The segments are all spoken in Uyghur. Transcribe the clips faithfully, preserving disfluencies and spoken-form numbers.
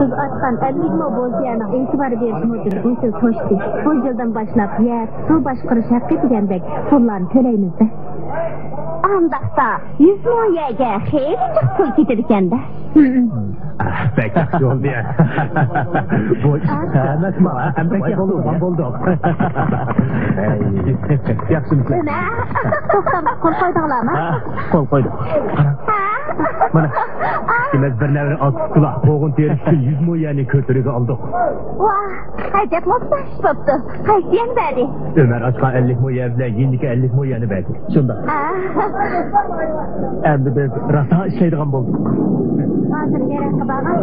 سىز ئاچقان ئەللىك مو بوزيەنىڭ ئېتىبار بېرىش مۇددىتى بۇ يىل توشتى. بۇ يىلدىن باشلاپ يەر، سۇ باشقۇرۇش ھەققى دېگەندەك پۇللارنى تۆلەيمىز-دە. ئانداقتا يۈز مو يەرگە خېلى جىق پۇل كېتىدىكەن-دە. بەك ياخشى بولدى يا. بۇ ئىش ھەممىسى ماڭا، ھەممىسى باي بولدۇق. ياخشىمۇ؟ ئۆمەر، توختاڭ، قول قويدۇڭلارمۇ؟ ھە، قول قويدۇق. قارا. مانا، دېمەك، بىر نەۋرە ئاكا-ئۇكىلار قوغۇن تېرىش ئۈچۈن يۈز مو يەرنى كۆتۈرۈگە ئالدۇق. ۋاھ، ئەجەب مۇۋەپپەق ئىش بوپتۇ. قايسى يەرنى بەردى؟ ئۆمەر ئاچقان ئەللىك مو يەر بىلەن يېنىدىكى ئەللىك مو يەرنى بەردى. شۇنداق. ھە. ئەمدى بىز راسا ئىشلەيدىغان بولدۇق. ھازىر يېرىڭغا بارغان.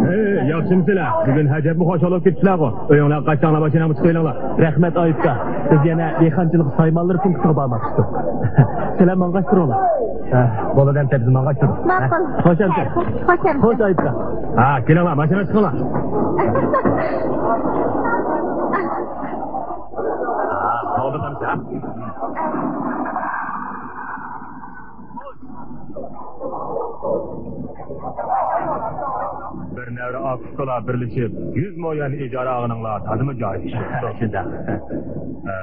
ھەي، ياخشىمۇسىلەر؟ بۈگۈن ئەجەبمۇ خۇشال بولۇپ كېتىپسىلەرغۇ. ئۆيۈڭلارغا قاچساڭلار ماشىناڭنى چىقىۋېلىڭلار. رەھمەت، ئايۇپكا. بىز يەنە دېھقانچىلىق سايمانلىرى پونكىتىغا بارماقچىدۇق. سىلەر ماڭغاچ تۇرۇڭلار. ھە، بولىدۇ ئەمىسە، بىز ماڭغاچ تۇرۇڭ. ماقۇل. خوش ئەمىسە. خوش ئەمىسە. خوش، ئايۇپكا. ھە، كېلىڭلار، ماشىنىغا چىقىڭلار. ھە، بولدى ئەمىسە. بىر نەۋرە ئاكا-ئۇكىلار بىرلىشىپ يۈز مو يەرنى ئىجارە ئالغىنىڭلار تازىمۇ جايىدا ئىش بوپتۇ. شۇنداق. ھە،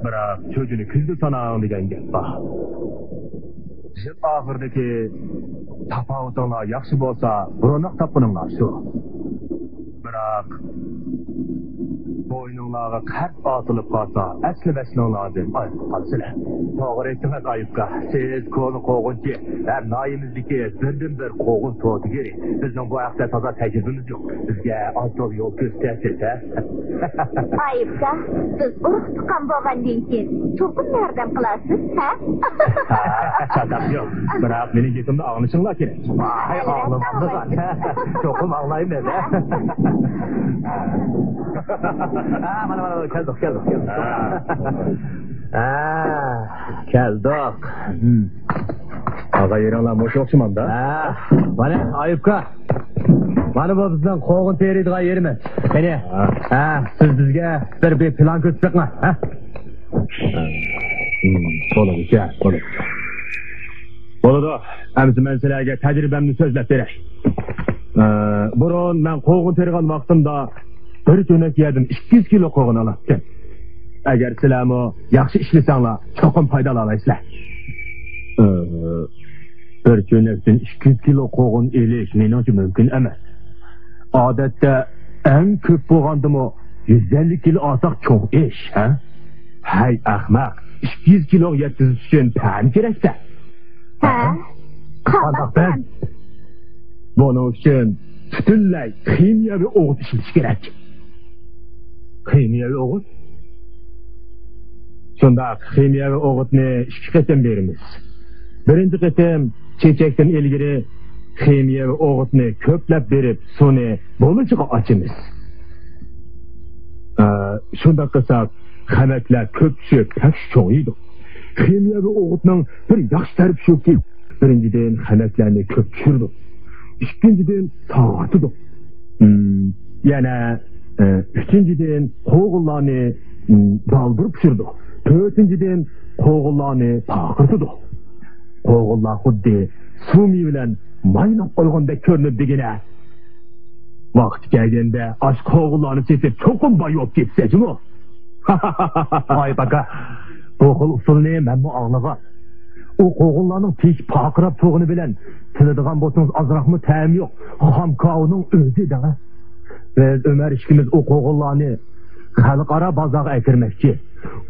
بىراق چۆجىنى كۈندە ساناڭ دېگەن گەپ بار. يىل ئاخىرىدىكى تاپاۋىتىڭلار ياخشى بولسا، بۇرۇنراق تاپقىنىڭلار شۇ. بىراق بوينۇڭلارغا قەرز ئارتىلىپ قالسا، ئەسلى ۋەسلىڭلاردىن ئايرىلىپ قالىسىلەر. توغرا ئېيتتىڭ، ئايۇپكا. سىز كونا قوغۇنچى ھەم ناھىيەمىزدىكى بىردىنبىر قوغۇن سودىگىرى. بىزنىڭ بۇ ھەقتە تازا تەجرىبىمىز يوق. بىزگە ئاز-تولا يول كۆرسىتەرسىز، ھە؟ ئايۇپكا، بىز ئۇرۇق-تۇغقان بولغاندىن كېيىن چوقۇم ياردەم قىلارسىز، ھە؟ ھە، چاتاق يوق. بىراق مېنىڭ گېپىمنى ئاڭلىشىڭلار كېرەك. ۋاي، ئاڭلىمامدىغان. چوقۇم ئاڭلايمەن، ھە؟ ھە، مانا، مانا، كەلدۇق، كەلدۇق، كەلدۇق. ھە. ھە، كەلدۇق. ئاغا يېرىڭلار مۇشۇ ئوخشىمامدا؟ ھە، مانا، ئايۇپكا. مانا بۇ بىزنىڭ قوغۇن تېرىيدىغان يېرىمىز. قېنى، ھە، سىز بىزگە بىر، بىر پىلان كۆرسىتىپ بېقىڭ، ھە؟ بولىدۇ، بولىدۇ. بولىدۇ. ئەمدى مەن سىلەرگە تەجرىبەمنى سۆزلەپ بېرەي. ئە، بۇرۇن مەن قوغۇن تېرىغان ۋاقتىمدا بىر تۆنەك يەردىن ئىككى يۈز كىلو قوغۇن ئالاتتىم. ئەگەر سىلەرمۇ ياخشى ئىشلىسەڭلار، چوقۇم پايدىلالايسىلەر. ئە، بىر تۆنەكتىن ئىككى يۈز كىلو قوغۇن ئېلىش مېنىڭچە مۇمكىن ئەمەس. ئادەتتە ئەڭ كۆپ بولغاندىمۇ يۈز ئەللىك كىلو ئالساق چوڭ ئىش، ھە؟ ھەي ئەخمەق، ئىككى يۈز كىلوغا يەتكۈزۈش ئۈچۈن پەن كېرەك-دە. ھە؟ قانداق پەن؟ بۇنىڭ ئۈچۈن پۈتۈنلەي خىمىيەۋى ئوغۇت ئىشلىتىش كېرەك. خىمىيەۋى ئوغۇت؟ شۇنداق، خىمىيەۋى ئوغۇتنى ئىككى قېتىم بېرىمىز. بىرىنچى قېتىم چېچەكتىن ئىلگىرى خىمىيەۋى ئوغۇتنى كۆپلەپ بېرىپ، سۇنى بولۇنچىغا ئاچىمىز. ئە، شۇنداق قىلساق، خەمەكلەر كۆپ چۈشۈپ، تەكشى چوڭىيىدۇ. خىمىيەۋى ئوغۇتنىڭ بىر ياخشى تەرىپى شۇكى، بىرىنچىدىن، خەمەكلەرنى كۆپ چۈشۈرىدۇ. ئىككىنچىدىن، ساغارتىدۇ. ئىم، يەنە، ئە، ئۈچىنچىدىن، قوغۇنلارنى، ئىم، بالدۇر پىشۇرىدۇ. تۆتىنچىدىن، قوغۇنلارنى پارقىرىتىدۇ. قوغۇنلار خۇددى سۇ مېۋە بىلەن مايلاپ قويغاندەك كۆرۈنىدۇ دېگىنە. ۋاقتى كەلگەندە ئاشۇ قوغۇنلارنى سېتىپ چوقۇم باي بولۇپ كېتىسەن جۇمۇ. ئايۇپ ئاكا، بۇ خىل ئۇسۇلنى مەنمۇ ئاڭلىغان. ئۇ قوغۇنلارنىڭ پېشى پارقىراپ تۇرغىنى بىلەن، تىلىدىغان بولسىڭىز ئازراقمۇ تەمى يوق خام كاۋىنىڭ ئۆزى دەڭە. بىز ئۆمەر ئىككىمىز ئۇ قوغۇنلارنى خەلقئارا بازارغا ئەكىرمەكچى.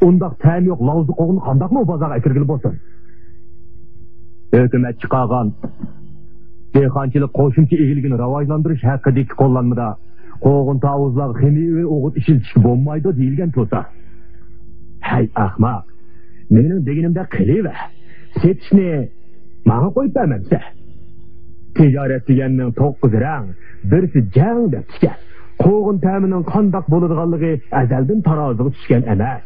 ئۇنداق تەمى يوق لاۋزا قوغۇننى قانداقمۇ بازارغا ئەكىرگىلى بولسۇن؟ ھۆكۈمەت چىقارغان دېھقانچىلىق قوشۇمچە ئىگىلىكىنى راۋاجلاندۇرۇش ھەققىدىكى قوللانمىدا قوغۇن تاۋۇزلارغا خىمىيەۋى ئوغۇت ئىشلىتىشكە بولمايدۇ دېيىلگەن تۇرسا. ھەي ئەخمەق، مېنىڭ دېگىنىمدەك قىلىۋەر. سېتىشنى ماڭا قويۇپ بەرمەمسە؟ تىجارەت دېگەننىڭ توققۇزى رەڭ، بىرسى جەڭ دەپتىكەن. قوغۇن تەمىنىڭ قانداق بولىدىغانلىقى ئەزەلدىن تارازىغا چۈشكەن ئەمەس.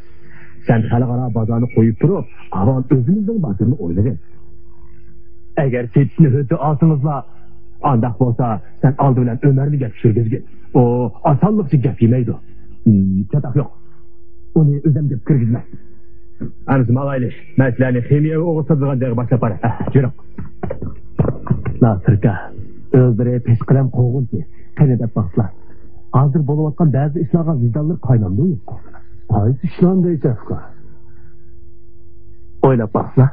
سەن خەلقئارا بازارنى قويۇپ تۇرۇپ، ئاۋۋال ئۆزىمىزنىڭ بازىرىنى ئويلىغىن. ئەگەر سېتىشنى ھۆددە ئالسىڭىزلا، ئانداق بولسا سەن ئالدى بىلەن ئۆمەرنى گەپ چۈشۈرگۈزگىن. ئۇ ئاسانلىقچە گەپ يېمەيدۇ. ھىم، چاتاق يوق. ئۇنى ئۆزۈم گەپ كىرگۈزمەن. ئەمىسە ماڭايلى. مەسىلەنى خىمىيەۋى ئوغۇت ساتىدىغان جايغا باشلاپ بارە. ھە، يۈرۈڭ. ناسىركا، ئۆزلىرى پېشقەدەم قوغۇنچى. قېنى دەپ باقسىلا، ھازىر بولۇۋاتقان بەزى ئىشلارغا ۋىجدانلىرى قاينامدۇ يوق؟ قايسى ئىشلارنى دەيسىز ئۇكا؟ ئويلاپ باقسىلا،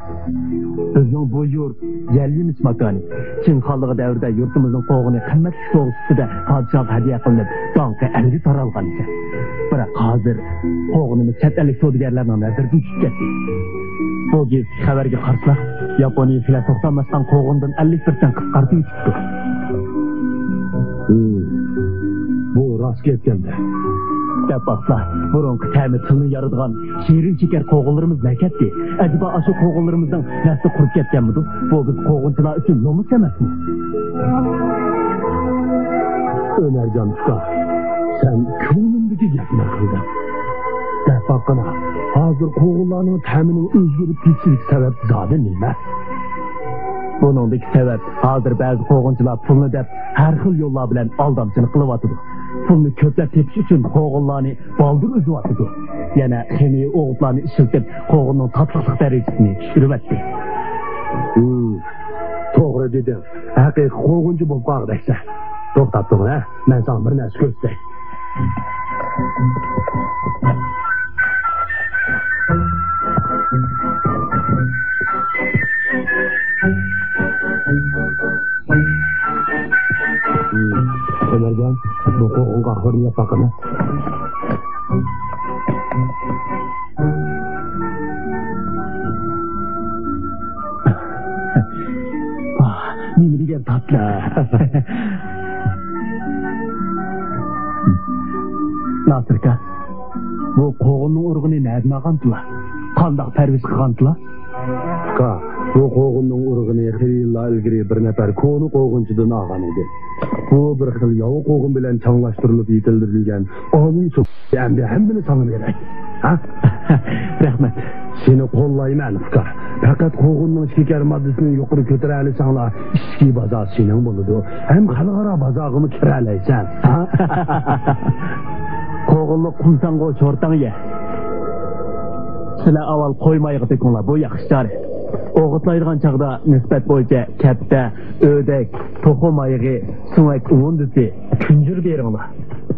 بىزنىڭ بۇ يۇرت يەر يېمىش ماكانى. چىڭ خانلىقى دەۋرىدە يۇرتىمىزنىڭ قوغۇنى قىممەتلىك سوۋغا سۈپىتىدە پادىشاھقا ھەدىيە قىلىنىپ، داڭقى ئەلگە تارالغان ئىكەن. بىراق ھازىر قوغۇنىمىز چەت ئەللىك سودىگەرلەرنىڭ نەزىرىدىن چۈشۈپ كەتتى. بۇ گېزىتتىكى خەۋەرگە قارىساق، ياپونىيە كېلە توختالماستىن قوغۇندىن ئەللىك پىرسەنت قىسقارتىۋېتىپتۇ. ھىم، بۇ راست گەپكەن-دە. دەپ باقسا، بۇرۇنقى تەمى تىلنى يارىدىغان شېرىن شېكەر قوغۇنلىرىمىز نەگە كەتتى؟ ئەجەبا ئاشۇ قوغۇنلىرىمىزنىڭ نەسلى قۇرۇپ كەتكەنمىدۇ؟ بۇ بىز قوغۇنچىلار ئۈچۈن نومۇس ئەمەسمۇ؟ ئۆمەرجان ئۇكا، سەن كۆڭلۈمدىكى گەپنى قىلدىڭ. دەپ باققىنا، ھازىر قوغۇنلارنىڭ تەمىنىڭ ئۆزگىرىپ كېتىشىدىكى سەۋەب زادى نېمە؟ بۇنىڭدىكى سەۋەب، ھازىر بەزى قوغۇنچىلار پۇلنى دەپ، ھەر خىل يوللار بىلەن ئالدامچىلىق قىلىۋاتىدۇ. پۇلنى كۆپلەپ تېپىش ئۈچۈن قوغۇنلارنى بالدۇر ئۈزۈۋاتىدۇ. يەنە خىمىيە ئوغۇتلارنى ئىشلىتىپ، قوغۇننىڭ تاتلىقلىق دەرىجىسىنى چۈشۈرۈۋەتتى. ھىم، توغرا دېدىڭ. ھەقىقىي قوغۇنچى بولۇپ قالغۇدەكسەن. توختاپ تۇرغىن، ھە؟ مەن ساڭا بىر نەرسە كۆرسىتەي. ئۆمەرجان، بۇ قوغۇن قاقلىرىنى يەپ باققىنا. ئاھ، نېمە دېگەن تاتلىق. ناسىر ئاكا، بۇ قوغۇننىڭ ئۇرۇغىنى نەدىن ئالغانتىلا؟ قانداق پەرۋىش قىلغانتىلا؟ ئۇكا، بۇ قوغۇننىڭ ئۇرۇغىنى خېلى يىللار ئىلگىرى بىر نەپەر كونا قوغۇنچىدىن ئالغان ئىدىم. بۇ بىر خىل ياۋا قوغۇن بىلەن چاڭلاشتۇرۇلۇپ يېتىلدۈرۈلگەن ئالىي سوۋغا. ئەمدى ھەممىنى ساڭا بېرەي. ھە؟ رەھمەت. سېنى قوللايمەن، ئۇكا. پەقەت قوغۇننىڭ شېكەر ماددىسىنى يۇقىرى كۆتۈرەلىسەڭلا، ئىچكى بازار سېنىڭ بولىدۇ. ھەم خەلقئارا بازارغىمۇ كىرەلەيسەن. ھە؟ قوغۇنلۇق قۇمساڭغۇ شورتاڭ يە. سىلەر ئاۋۋال قوي مايىغا تۆكۈڭلار، بۇ ياخشى چارە. ئوغۇتلايدىغان چاغدا نىسبەت بويىچە كەپتە، ئۆدەك، توخۇ مايىغى، سۆڭەك ئۇۋۇندىسى، كۈنجۈر بېرىڭلار.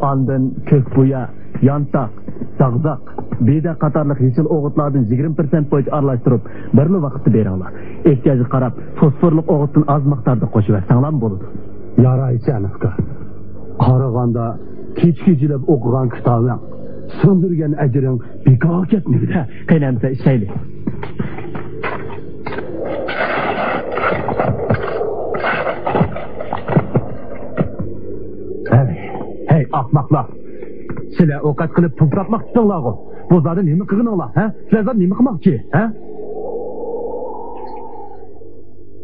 ئاندىن كۆك بۇيا، يانتاق، زاغزاق، بىدە قاتارلىق يېشىل ئوغۇتلاردىن يىگىرمە پىرسەنت بويىچە ئارىلاشتۇرۇپ، بىرلا ۋاقىتتا بېرىڭلار. ئېھتىياجغا قاراپ، فوسفورلۇق ئوغۇتتىن ئاز مىقداردا قوشۇۋەتسەڭلارمۇ بولىدۇ. يارايسەن، ئۇكا. قارىغاندا، كېچە-كېچىلەپ ئوقۇغان كىتابىڭ، سىڭدۈرگەن ئەجرىڭ بىكارغا كەتمىگىدە. ھە، قېنى ئەمىسە ئىشلەيلى. ھەي، ھەي، ئاخماقلار! سىلەر ئوقەت قىلىپ پۇل تاپماقچىسىڭلارغۇ؟ بۇ زادى نېمە قىلغىنىڭلار، ھە؟ سىلەر زادى نېمە قىلماقچى، ھە؟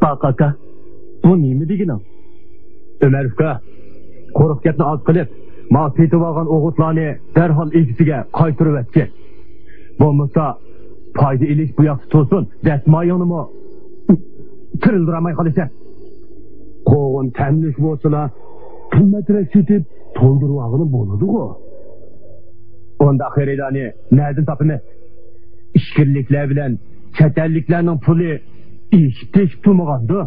باق ئاكا، بۇ نېمە دېگىنىڭ؟ ئۆمەر ئۇكا، قۇرۇق گەپنى ئاز قىلىپ، ماڭا سېتىۋالغان ئوغۇتلارنى دەرھال ئىگىسىگە قايتۇرۇۋەتكىن. بولمىسا، پايدا ئېلىش بۇ ياقتا تۇرسۇن، دەسمايىڭنىمۇ تىرىلدۇرالماي قالىسەن. قوغۇن تەملىك بولسىلا، قىممەترەك سېتىپ، تولدۇرۇۋالغىلى بولىدىغۇ. ئۇنداق خېرىدارنى نەدىن تاپىمىز؟ ئىچكىرىلىكلەر بىلەن چەت ئەللىكلەرنىڭ پۇلى ئېشىپ تېشىپ تۇرمىغاندۇ؟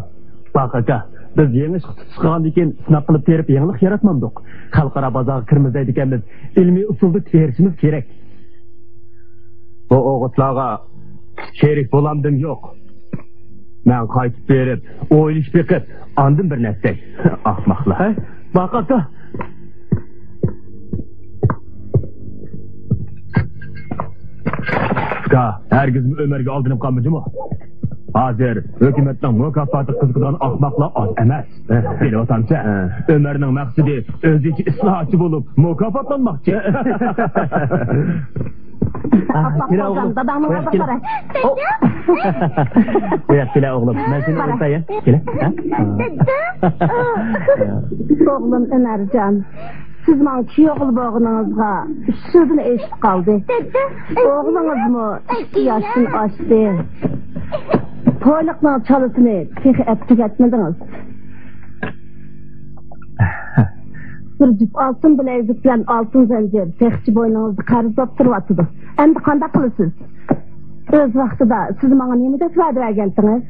باق ئاكا، بىز يېڭى ئىشقا تۇتۇش قىلغاندىن كېيىن سىناق قىلىپ تېرىپ يېڭىلىق ياراتمامدۇق. خەلقئارا بازارغا كىرىمىز دەيدىكەنمىز، ئىلمىي ئۇسۇلدا تېرىشىمىز كېرەك. بۇ ئوغۇتلارغا شېرىك بولامدىم يوق. مەن قايتىپ بېرىپ، ئويلىشىپ بېقىپ، ئاندىن بىر نەرسە دەي. ئاخماقلار. ھەي، باق ئاكا. ئۇكا، ھەرگىزمۇ ئۆمەرگە ئالدىنىپ قالما جۇمۇ. ھازىر ھۆكۈمەتنىڭ مۇكاپاتىغا قىزىقىدىغان ئاخماقلار ئاز ئەمەس. بىلىۋاتامسەن؟ ھە. ئۆمەرنىڭ مەقسىتى ئۆزىچە ئىسلاھاتچى بولۇپ مۇكاپاتلانماقچى. ئاپپاق كېلە قوزام، ئوغلۇم. داداڭنىڭ ئالدىغا قارا. بۇياق كېلە ئوغلۇم. مەن سېنى ئۇرۇتاي، ھە؟ كېلە. ھە؟ ئوغلۇم ئۆمەرجان، سىز ماڭا كۈيئوغۇل بولغىنىڭىزغا ئۈچ يىلدىن ئېشىپ قالدى. ئوغلىڭىزمۇ ئىككى ياشتىن ئاشتى. تويلۇقنىڭ چالىسىنى تېخى ئەپ تۈگەتمىدىڭىز. بىر جۈپ ئالتۇن بىلەيزۈك بىلەن ئالتۇن زەنجىر تېخىچە بوينىڭىزدا قەرز بولۇپ تۇرۇۋاتىدۇ. ئەمدى قانداق قىلىسىز؟ ئۆز ۋاقتىدا سىز ماڭا نېمە دەپ ۋەدە بەرگەنتىڭىز؟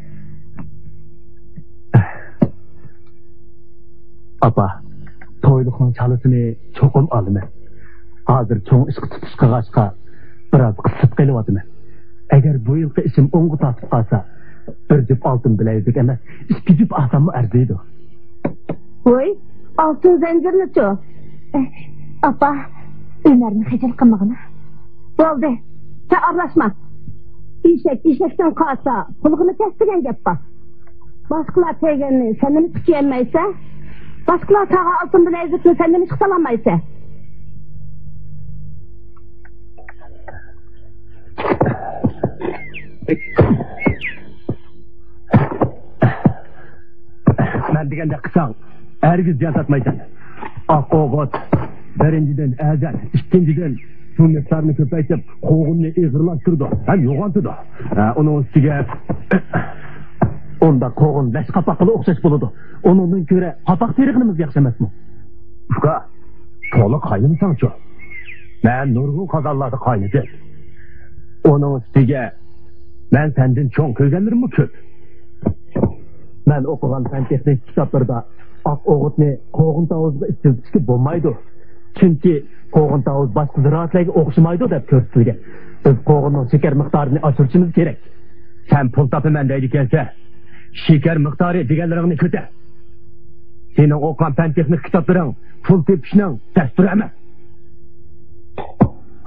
ئاپا، تويلۇقنىڭ چالىسىنى چوقۇم ئالىمەن. ھازىر چوڭ ئىشقا تۇتۇش قىلغاچقا، بىراز قىسىپ قېلىۋاتىمەن. ئەگەر بۇ يىلقى ئىشىم ئوڭغا تارتىپ قالسا، بىر جۈپ ئالتۇن بىلەيزۈك ئەمەس، ئىككى جۈپ ئالساممۇ ئەرزىيدۇ. ۋوي، ئالتۇن زەنجىرنىچۇ؟ ئاپا، ئۆمەرنى خىجىل قىلمىغىنا. بولدى، سەن ئارىلاشما. ئېشەك ئېشەكتىن قالسا، قۇلىقىنى كەس دېگەن گەپ بار. باشقىلار تېگەننى سەن نېمىشقا كىيەلمەيسەن؟ باشقىلار تاغار ئالتۇن بىلەيزۈكنى سەن نېمىشقا سالالمايسەن؟ مەن دېگەندەك قىلساڭ، ھەرگىز زىيان تارتمايسەن. ئاق ئوغۇت، بىرىنچىدىن، ئەزەل، ئىككىنچىدىن، بۇ مىقدارنى كۆپەيتىپ، قوغۇننى ئېغىرلاشتۇرىدۇ ھەم يوغانتىدۇ. ھە، ئۇنىڭ ئۈستىگە، ئۇنداق قوغۇن لەش قاپاققىلا ئوخشاش بولىدۇ. ئۇنىڭدىن كۆرە قاپاق تېرىغىنىمىز ياخشى ئەمەسمۇ؟ ئۇكا، تولا قاينىمىساڭچۇ؟ مەن نۇرغۇن قازانلاردا قاينىدىم. ئۇنىڭ ئۈستىگە مەن سەندىن چوڭ كۆرگەنلىرىممۇ كۆپ. مەن ئوقۇغان پەن تېخنىكا كىتابلىرىدا ئاق ئوغۇتنى قوغۇن تاۋۇزىغا ئىشلىتىشكە بولمايدۇ. چۈنكى قوغۇن تاۋۇز باشقا زىرائەتلەرگە ئوخشىمايدۇ دەپ كۆرسىتىلگەن. بىز قوغۇننىڭ شېكەر مىقدارىنى ئاشۇرۇشىمىز كېرەك. سەن پۇل تاپىمەن دەيدىكەنسەن، شېكەر مىقدارى دېگەنلىرىڭنى كۆتەر. سېنىڭ ئوقۇغان پەن تېخنىكا كىتابلىرىڭ پۇل تېپىشنىڭ دەستۇرى ئەمەس.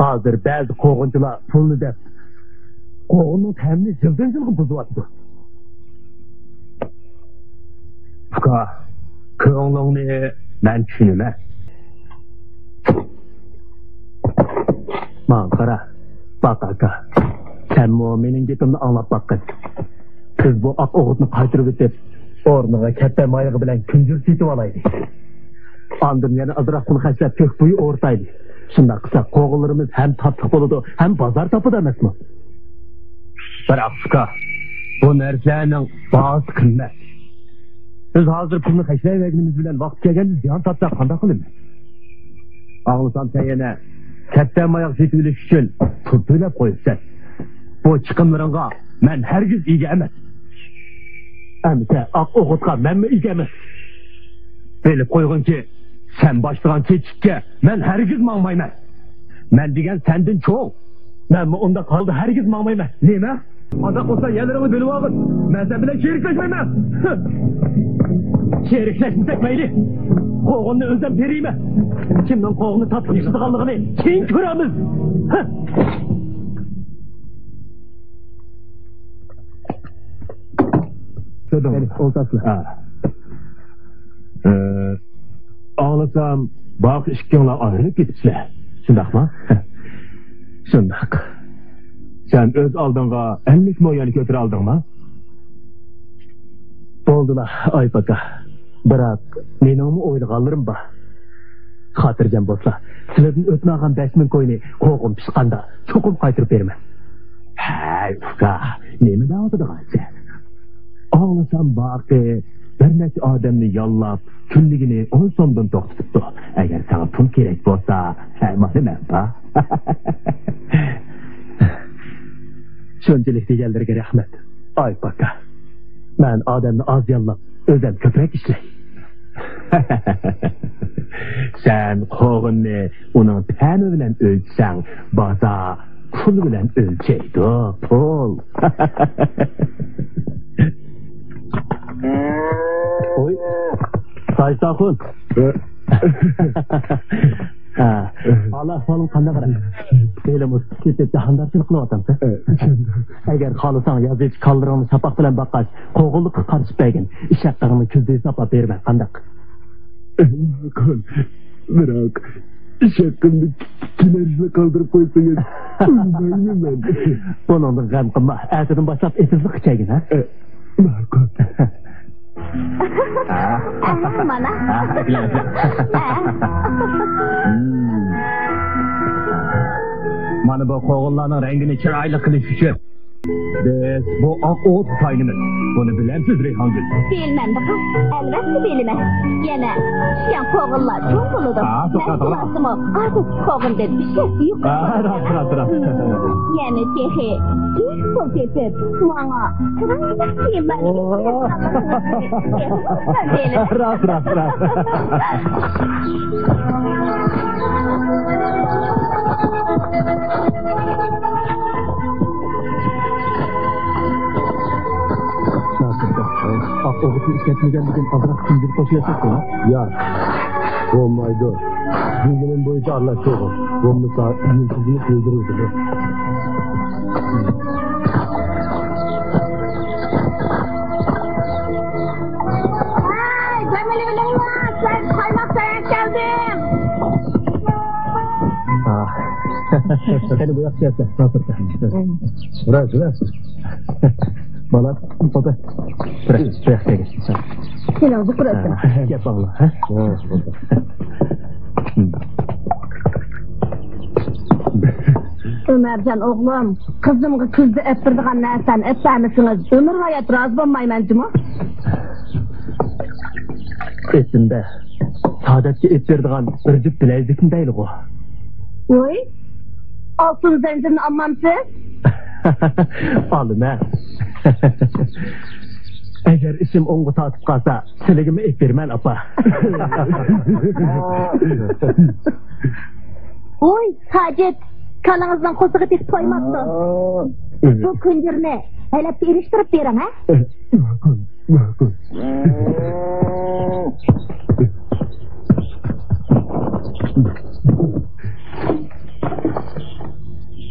ھازىر بەزى قوغۇنچىلار پۇلنى دەپ، قوغۇننىڭ تەمىنى يىلدىن يىلغا بۇزۇۋاتىدۇ. ئۇكا، كۆڭلۈڭنى مەن چۈشىنىمەن. ماڭا قارا، باق ئاكا، سەنمۇ مېنىڭ گېپىمنى ئاڭلاپ باققىن. بىز بۇ ئاق ئوغۇتنى قايتۇرۇۋېتىپ، ئورنىغا كەپتەر مايىقى بىلەن كۈنجۈر سېتىۋالايلى. ئاندىن يەنە ئازراق پۇل خەجلەپ، كۆك بويى ئورتايلى. شۇنداق قىلساق، قوغۇنلىرىمىز ھەم تاتلىق بولىدۇ، ھەم بازار تاپىدۇ ئەمەسمۇ؟ بىراق، ئۇكا، بۇ نەرسىلەرنىڭ باھاسى قىممەت. بىز ھازىر پۇلنى خەجلەيۋەرگىنىمىز بىلەن ۋاقىت كەلگەندە زىيان تارتساق قانداق قىلىمىز؟ ئاڭلىسام، سەن يەنە كەپتەر ماياق سېتىۋېلىش ئۈچۈن پۇل تۆلەپ قويۇپسەن. بۇ چىقىملىرىڭغا مەن ھەرگىز ئىگە ئەمەس. ئەمىسە ئاق ئوغۇتقا مەنمۇ ئىگە ئەمەس. بىلىپ قويغىنكى، سەن باشلىغان چېچىككە مەن ھەرگىز ماڭمايمەن. مەن دېگەن سەندىن چوڭ. مەنمۇ ئۇنداق ھالدا ھەرگىز ماڭمايمەن. نېمە؟ ئۇنداق بولسا يەرلىرىڭنى بۆلۈۋالغىن. مەن سەن بىلەن شېرىكلەشمەيمەن. شېرىكلەشمىسەك مەيلى. قوغۇننى ئۆزۈم تېرىيمەن. كىمنىڭ قوغۇننى تاتلىق يىغىدىغانلىقىنى كېيىن كۆرەرمىز. سىزدىن. ئولتۇرسىلەر. ھە. ئى، ئاڭلىسام، باقى ئىككىڭلار ئايرىلىپ كېتىپسىلەر. شۇنداقمۇ؟ شۇنداق. سەن ئۆز ئالدىڭغا ئەللىك مو يەرنى كۆتۈرەلدىڭما؟ بولدىلا، ئايۇپ ئاكا. بىراق، مېنىڭمۇ ئويلىغانلىرىم بار. خاتىرجەم بولسا، سىلەردىن ئۆتمەيدىغان بەش مىڭ كوينى قوغۇن پىشقاندا چوقۇم قايتۇرۇپ بېرىمەن. ھەي، ئۇكا، نېمە دەۋاتىدىغانسەن؟ ئاڭلىسام، باقى بىر نەچچە ئادەمنى ياللاپ، كۈنلۈكىنى ئون سومدىن توختىتىپتۇ. ئەگەر ساڭا پۇل كېرەك بولسا، ھە، مانا مەن بار. شۇنچىلىك دېگەنلىرىگە رەھمەت، ئايۇپ ئاكا. مەن ئادەمنى ئاز ياللاپ، ئۆزۈم كۆپرەك ئىشلەي. سەن قوغۇننى ئۇنىڭ تەمى بىلەن ئۆلچىسەڭ، بازار پۇل بىلەن ئۆلچەيدۇ، پۇل. ۋوي، ساجىد ئاخۇن. ھە، ھال-ئەھۋالىڭ قانداق، رەم؟ ھېلىمۇ سۈت سېتىپ جاھاندارچىلىق قىلىۋاتامسەن؟ ئەگەر خالىساڭ، يازىچە كالىلىرىڭنى ساپاق بىلەن باققاچ، قوغۇنلۇققا قارىشىپ بەرگىن. ئىش ھەققىڭنى كۈزدە ھېسابلاپ بېرىمەن، قانداق؟ ماقۇل. بىراق، ئىش ھەققىمنى كېلەرگىچە قالدۇرۇپ قويسىڭىز، ئۇنىمايمەن. بۇنىڭدىن غەم قىلما. ئەتىدىن باشلاپ ئېتىزلىققا كەلگىن، ھە؟ ئە، ماقۇل. ئەھە، مانا. مانا بۇ قوغۇنلارنىڭ رەڭگىنى چىرايلىق قىلىش ئۈچۈن. بىز بۇ ئاق ئوغۇتقا تايىنىمىز. بۇنى بىلەمسىز، رەيھانگۈل؟ بىلمەمدىغان؟ ئەلۋەتتە بىلىمەن. يەنە چۈشكەن قوغۇنلار چوڭ بولىدۇ. ھە، توختاڭ، توختاڭ. مەھسۇلاتىمۇ ئادەتتىكى قوغۇندىن ئۈچ ھەسسە يۇقىرى. ھە، راست، راست، راست. يەنە تېخى بىر پۇل تېپىپ، ماڭا چىرايلىق كىيىملەر. راست، راست، راست. ئاق ئوغۇتنى ئىشلەتمىگەنلىكىم ئازراق سىڭدۈرۈپ قوشۇۋەتسەككۇ؟ ياق، بولمايدۇ. دېگىنىم بويىچە ئارىلاشتۇرغىن. بولمىسا يۇلتۇزنى كۆيدۈرۈۋېتىدۇ. ھەي، دەم ئېلىۋېلىڭلار، سەن قايماق ساياق كەلدىم. قېنى، بۇ ياققا كەلسە، راست، راست. راست، راست. بالا، توختە. بۇ ياققا كەلگىن. كېلىڭ، بۇ قۇرۇسۇن. ھە، گەپ باغلا، ھە؟ ئۆمەرجان ئوغلۇم، قىزىمغا كۈزدە ئەپ بېرىدىغان نەرسەنى ئەپ بەرمىسىڭىز، ئۆمۈر ھايات رازى بولمايمەن جۇمۇ. ئېسىمدە، سادەتكە ئېپ بېرىدىغان بىر جۈپ بىلەيزۈكنى دەيلىغۇ. ۋوي، ئالتۇن زەنجىرنى ئالمامسىز؟ ئالىمەن. ئەگەر ئىشىم ئوڭغا تارتىپ قالسا، سىلىگىمۇ ئېپ بېرىمەن، ئاپا. ۋوي، ساجىت، كالىڭىزنىڭ قورسىقى تېخى تويماپتۇ. بۇ كۈنجۈرنى ھەلەپكە ئېلىشتۇرۇپ بېرىڭ، ھە؟ ماقۇل، ماقۇل.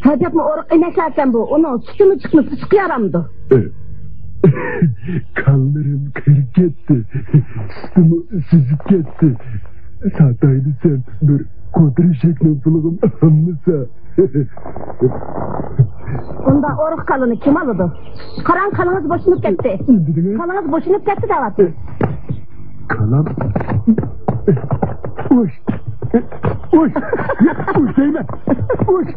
ئەجەبمۇ ئورۇق ئەينەكلەركەن بۇ. ئۇنىڭ سۈتىمۇ چىقمىسا، ئىشقا يارامدۇ. كانلىرىم قېرىپ كەتتى. سۈتىمۇ سۈزۈپ كەتتى. ساتايلى سەن بىر قوتۇر ئېشەكنىڭ پۇلىغىمۇ ئالمىسا. ئۇنداق ئورۇق كالىنى كىم ئالىدۇ؟ قاراڭ، كالىڭىز بوشىنىپ كەتتى. نېمە دېدىڭىز؟ كالىڭىز بوشىنىپ كەتتى دەۋاتىمەن. كالام. ئۇش. ئۇش. ئۇش دەيمەن. ئۇش.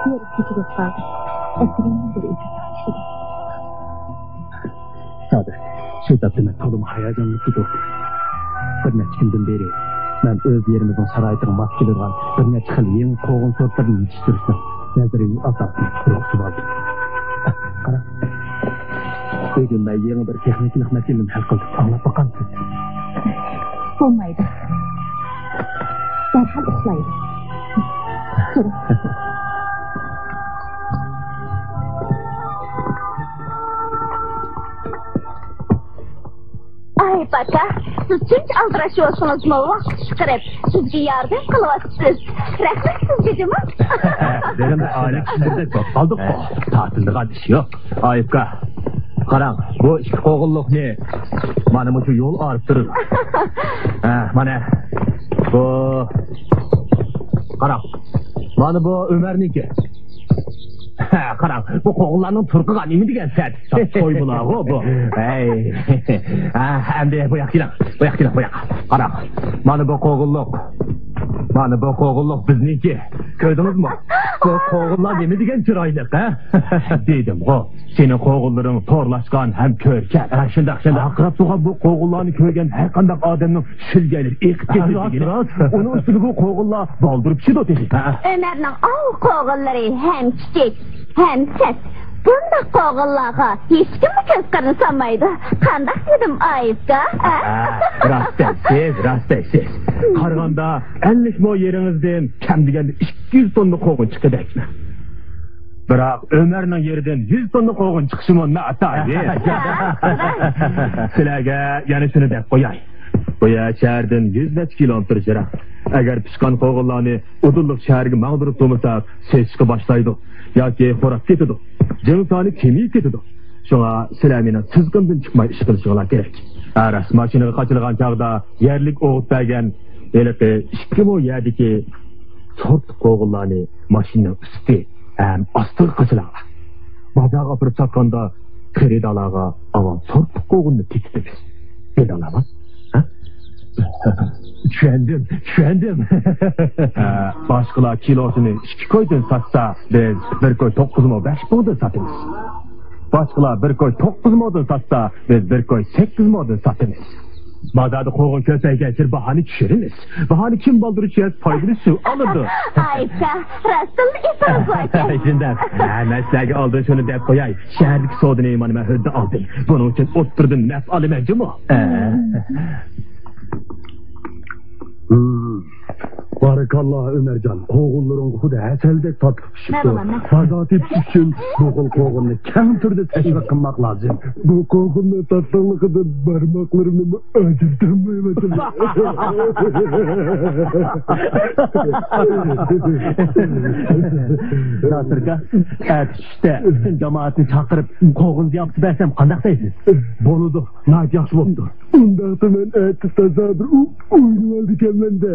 يەر كۆچۈرۈپ قالدى. ئەسىرىمنىڭ بىر ئېتىزى تاشلىدى. سادىر، شۇ تاپتا مەن تولىمۇ ھاياجانلىنىپ كېتىۋاتىمەن. بىر نەچچە كۈندىن بېرى مەن ئۆز يېرىمىزنىڭ شارائىتىغا ماس كېلىدىغان بىر نەچچە خىل يېڭى قوغۇن سورتلىرىنى يېتىشتۈرۈشنىڭ نەزەرىيىۋى ئاساسىنى تۇرغۇزۇپ ئالدىم. قارا، بۈگۈن مەن يېڭى بىر تېخنىكىلىق مەسىلىنى ھەل قىلدىم. ئاڭلاپ باقامسىز؟ بولمايدۇ. دەرھال ئۇخلايلى. تۇرۇڭ. ئاي پاكا، سىز شۇنچە ئالدىراش بولسىڭىزمۇ ۋاقىت چىقىرىپ بىزگە ياردەم قىلىۋاتىسىز. رەھمەت سىزگە جۇمۇ. بىرىمىز ئائىلە كىشىلىرىدەك بولۇپ قالدۇققۇ. تارتىنىدىغان ئىش يوق. ئايۇپكا، قاراڭ، بۇ ئىككى قوغۇنلۇقنى مانا مۇشۇ يول ئارىپ تۇرىدۇ. ھە، مانا بۇ، قاراڭ، مانا بۇ ئۆمەرنىڭكى. ھە، قاراڭ، بۇ قوغۇنلارنىڭ تۇرقىغا نېمە دېگەن سەت. توي بۇلارغۇ بۇ. ھەي. ھە، ئەمدى بۇ ياققا كېلىڭ، بۇ ياققا كېلىڭ، بۇ ياققا. قاراڭ، مانا بۇ قوغۇنلۇق. مانا بۇ قوغۇنلۇق بىزنىڭكى. كۆردىڭىزمۇ؟ بۇ قوغۇنلار نېمە دېگەن چىرايلىق، ھە؟ دېدىمغۇ، سېنىڭ قوغۇنلىرىڭ تورلاشقان ھەم كۆركەم. ھە، شۇنداق، شۇنداق. ھە، قاراپ تۇرغان بۇ قوغۇنلارنى كۆرگەن ھەر قانداق ئادەمنىڭ شىلگەيلىرى ئېقىپ كېتىدۇ راست، دېگىنى. راست. ئۇنىڭ ئۈستىگە بۇ قوغۇنلار بالدۇر پىشىدۇ تېخى. ھە. ئۆمەرنىڭ ئاۋۇ قوغۇنلىرى ھەم كىچىك، ھەم سەت. بۇنداق قوغۇنلارغا ھېچكىممۇ كۆز قىرىنى سالمايدۇ. قانداق دېدىم، ئايىپكا؟ ھە؟ ھە، راست دەيسىز، راست دەيسىز. قارىغاندا ئەللىك مو يېرىڭىزدىن كەم دېگەندە ئىككى يۈز توننا قوغۇن چىقىدىكەن. بىراق ئۆمەرنىڭ يېرىدىن يۈز توننا قوغۇن چىقىشىمۇ ناتايىن. سىلەرگە يەنە شۇنى دەپ قوياي. بۇ يەر شەھەردىن يۈز نەچچە كىلومېتىر يىراق. ئەگەر پىشقان قوغۇنلارنى ئۇدۇللۇق شەھەرگە ماڭدۇرۇپ تۇرمىساق، سېسىشقا باشلايدۇ ياكى خوراپ كېتىدۇ. جىڭ سانى كېمىيىپ كېتىدۇ. شۇڭا سىلەر مېنىڭ سىزىقىمدىن چىقماي ئىش قىلىشىڭلار كېرەك. ھە، راست، ماشىنىغا قاچىلىغان چاغدا يەرلىك ئوغۇت بەرگەن ھېلىقى ئىككى مو يەردىكى سورتلۇق قوغۇنلارنى ماشىنىنىڭ ئۈستى ھەم ئاستىغا قاچىلاڭلار. بازارغا ئاپىرىپ ساتقاندا خېرىدارلارغا ئاۋۋال سورتلۇق قوغۇننى تېتىتىمىز. دېدىڭلارمۇ؟ ھە؟ چۈشەندىم، چۈشەندىم. ھە، باشقىلار كىلوسىنى ئىككى كويدىن ساتسا، بىز بىر كوي توققۇز مو بەش موغدىن ساتىمىز. باشقىلار بىر كوي توققۇز موغدىن ساتسا، بىز بىر كوي سەككىز موغدىن ساتىمىز. بازاردا قوغۇن كۆپەيگەنسېرى باھانى چۈشۈرىمىز. باھانى كىم بالدۇر چۈشۈرسە، پايدىنى شۇ ئالىدۇ. ئايكا، راستتىنلا ئېسىڭىزغۇ ئىكەن. شۇنداق. ھە، مەن سىلەرگە ئالدىن شۇنى دەپ قوياي. شەھەردىكى سودىنى مانا مەن ھۆددە ئالدىم. بۇنىڭ ئۈچۈن ئوتتۇرىدىن نەپ ئالىمەن جۇمۇ. ھە. بارىكاللا، ئۆمەرجان، قوغۇنلىرىڭ خۇددى ھەسەلدەك تاتلىق پىشىپتۇ. بازار تېپىش ئۈچۈن بۇ خىل قوغۇننى كەڭ تۈردە تەشۋىق قىلماق لازىم. بۇ قوغۇننىڭ تاتلىقلىقىدىن بارماقلىرىمنىمۇ ئاجرىتالمايۋاتىمەن. ناسىركا، ئەتە چۈشتە پۈتۈن جامائەتنى چاقىرىپ، قوغۇن زىياپىتى بەرسەم قانداق دەيسىز؟ بولىدۇ، ناھايىتى ياخشى بوپتۇ. ئۇنداقتا مەن ئەتە تازا بىر ئو-، ئوينىۋالىدىكەنمەن-دە.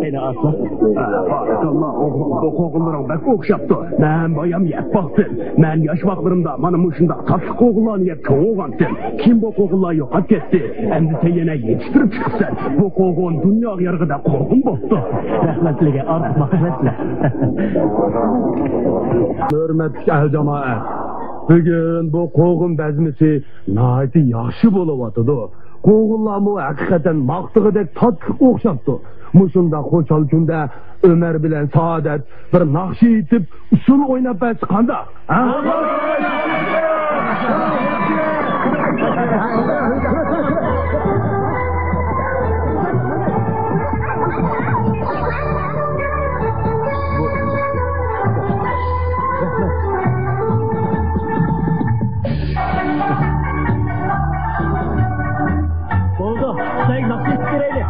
قېنى ئاسلا. بارىكاللا، ئوغلۇم، بۇ قوغۇنلىرىڭ بەك ئوخشاپتۇ. مەن بايام يەپ باقتىم. مەن ياش ۋاقىتلىرىمدا مانا مۇشۇنداق تاتلىق قوغۇنلارنى يەپ چوڭ بولغانتىم. كېيىن بۇ قوغۇنلار يوقاپ كەتتى. ئەمدى سەن يەنە يېتىشتۈرۈپ چىقىپسەن. بۇ قوغۇن دۇنياغا يارىغۇدەك قوغۇن بوپتۇ. رەھمەت سىلىگە، ئارتۇق ماختىمەن سىلەر. ھۆرمەتلىك ئەھلى جامائەت، بۈگۈن بۇ قوغۇن بەزمىسى ناھايىتى ياخشى بولۇۋاتىدۇ. قوغۇنلارمۇ ھەقىقەتەن ماختىغۇدەك تاتلىق ئوخشاپتۇ. مۇشۇنداق خۇشال كۈندە ئۆمەر بىلەن سائادەت بىر ناخشا ئېيتىپ، ئۇسسۇل ئويناپ بەرسە قانداق؟ ھە؟ بولدى، سەن ناخشا ئېيتىپ بېرەيلى.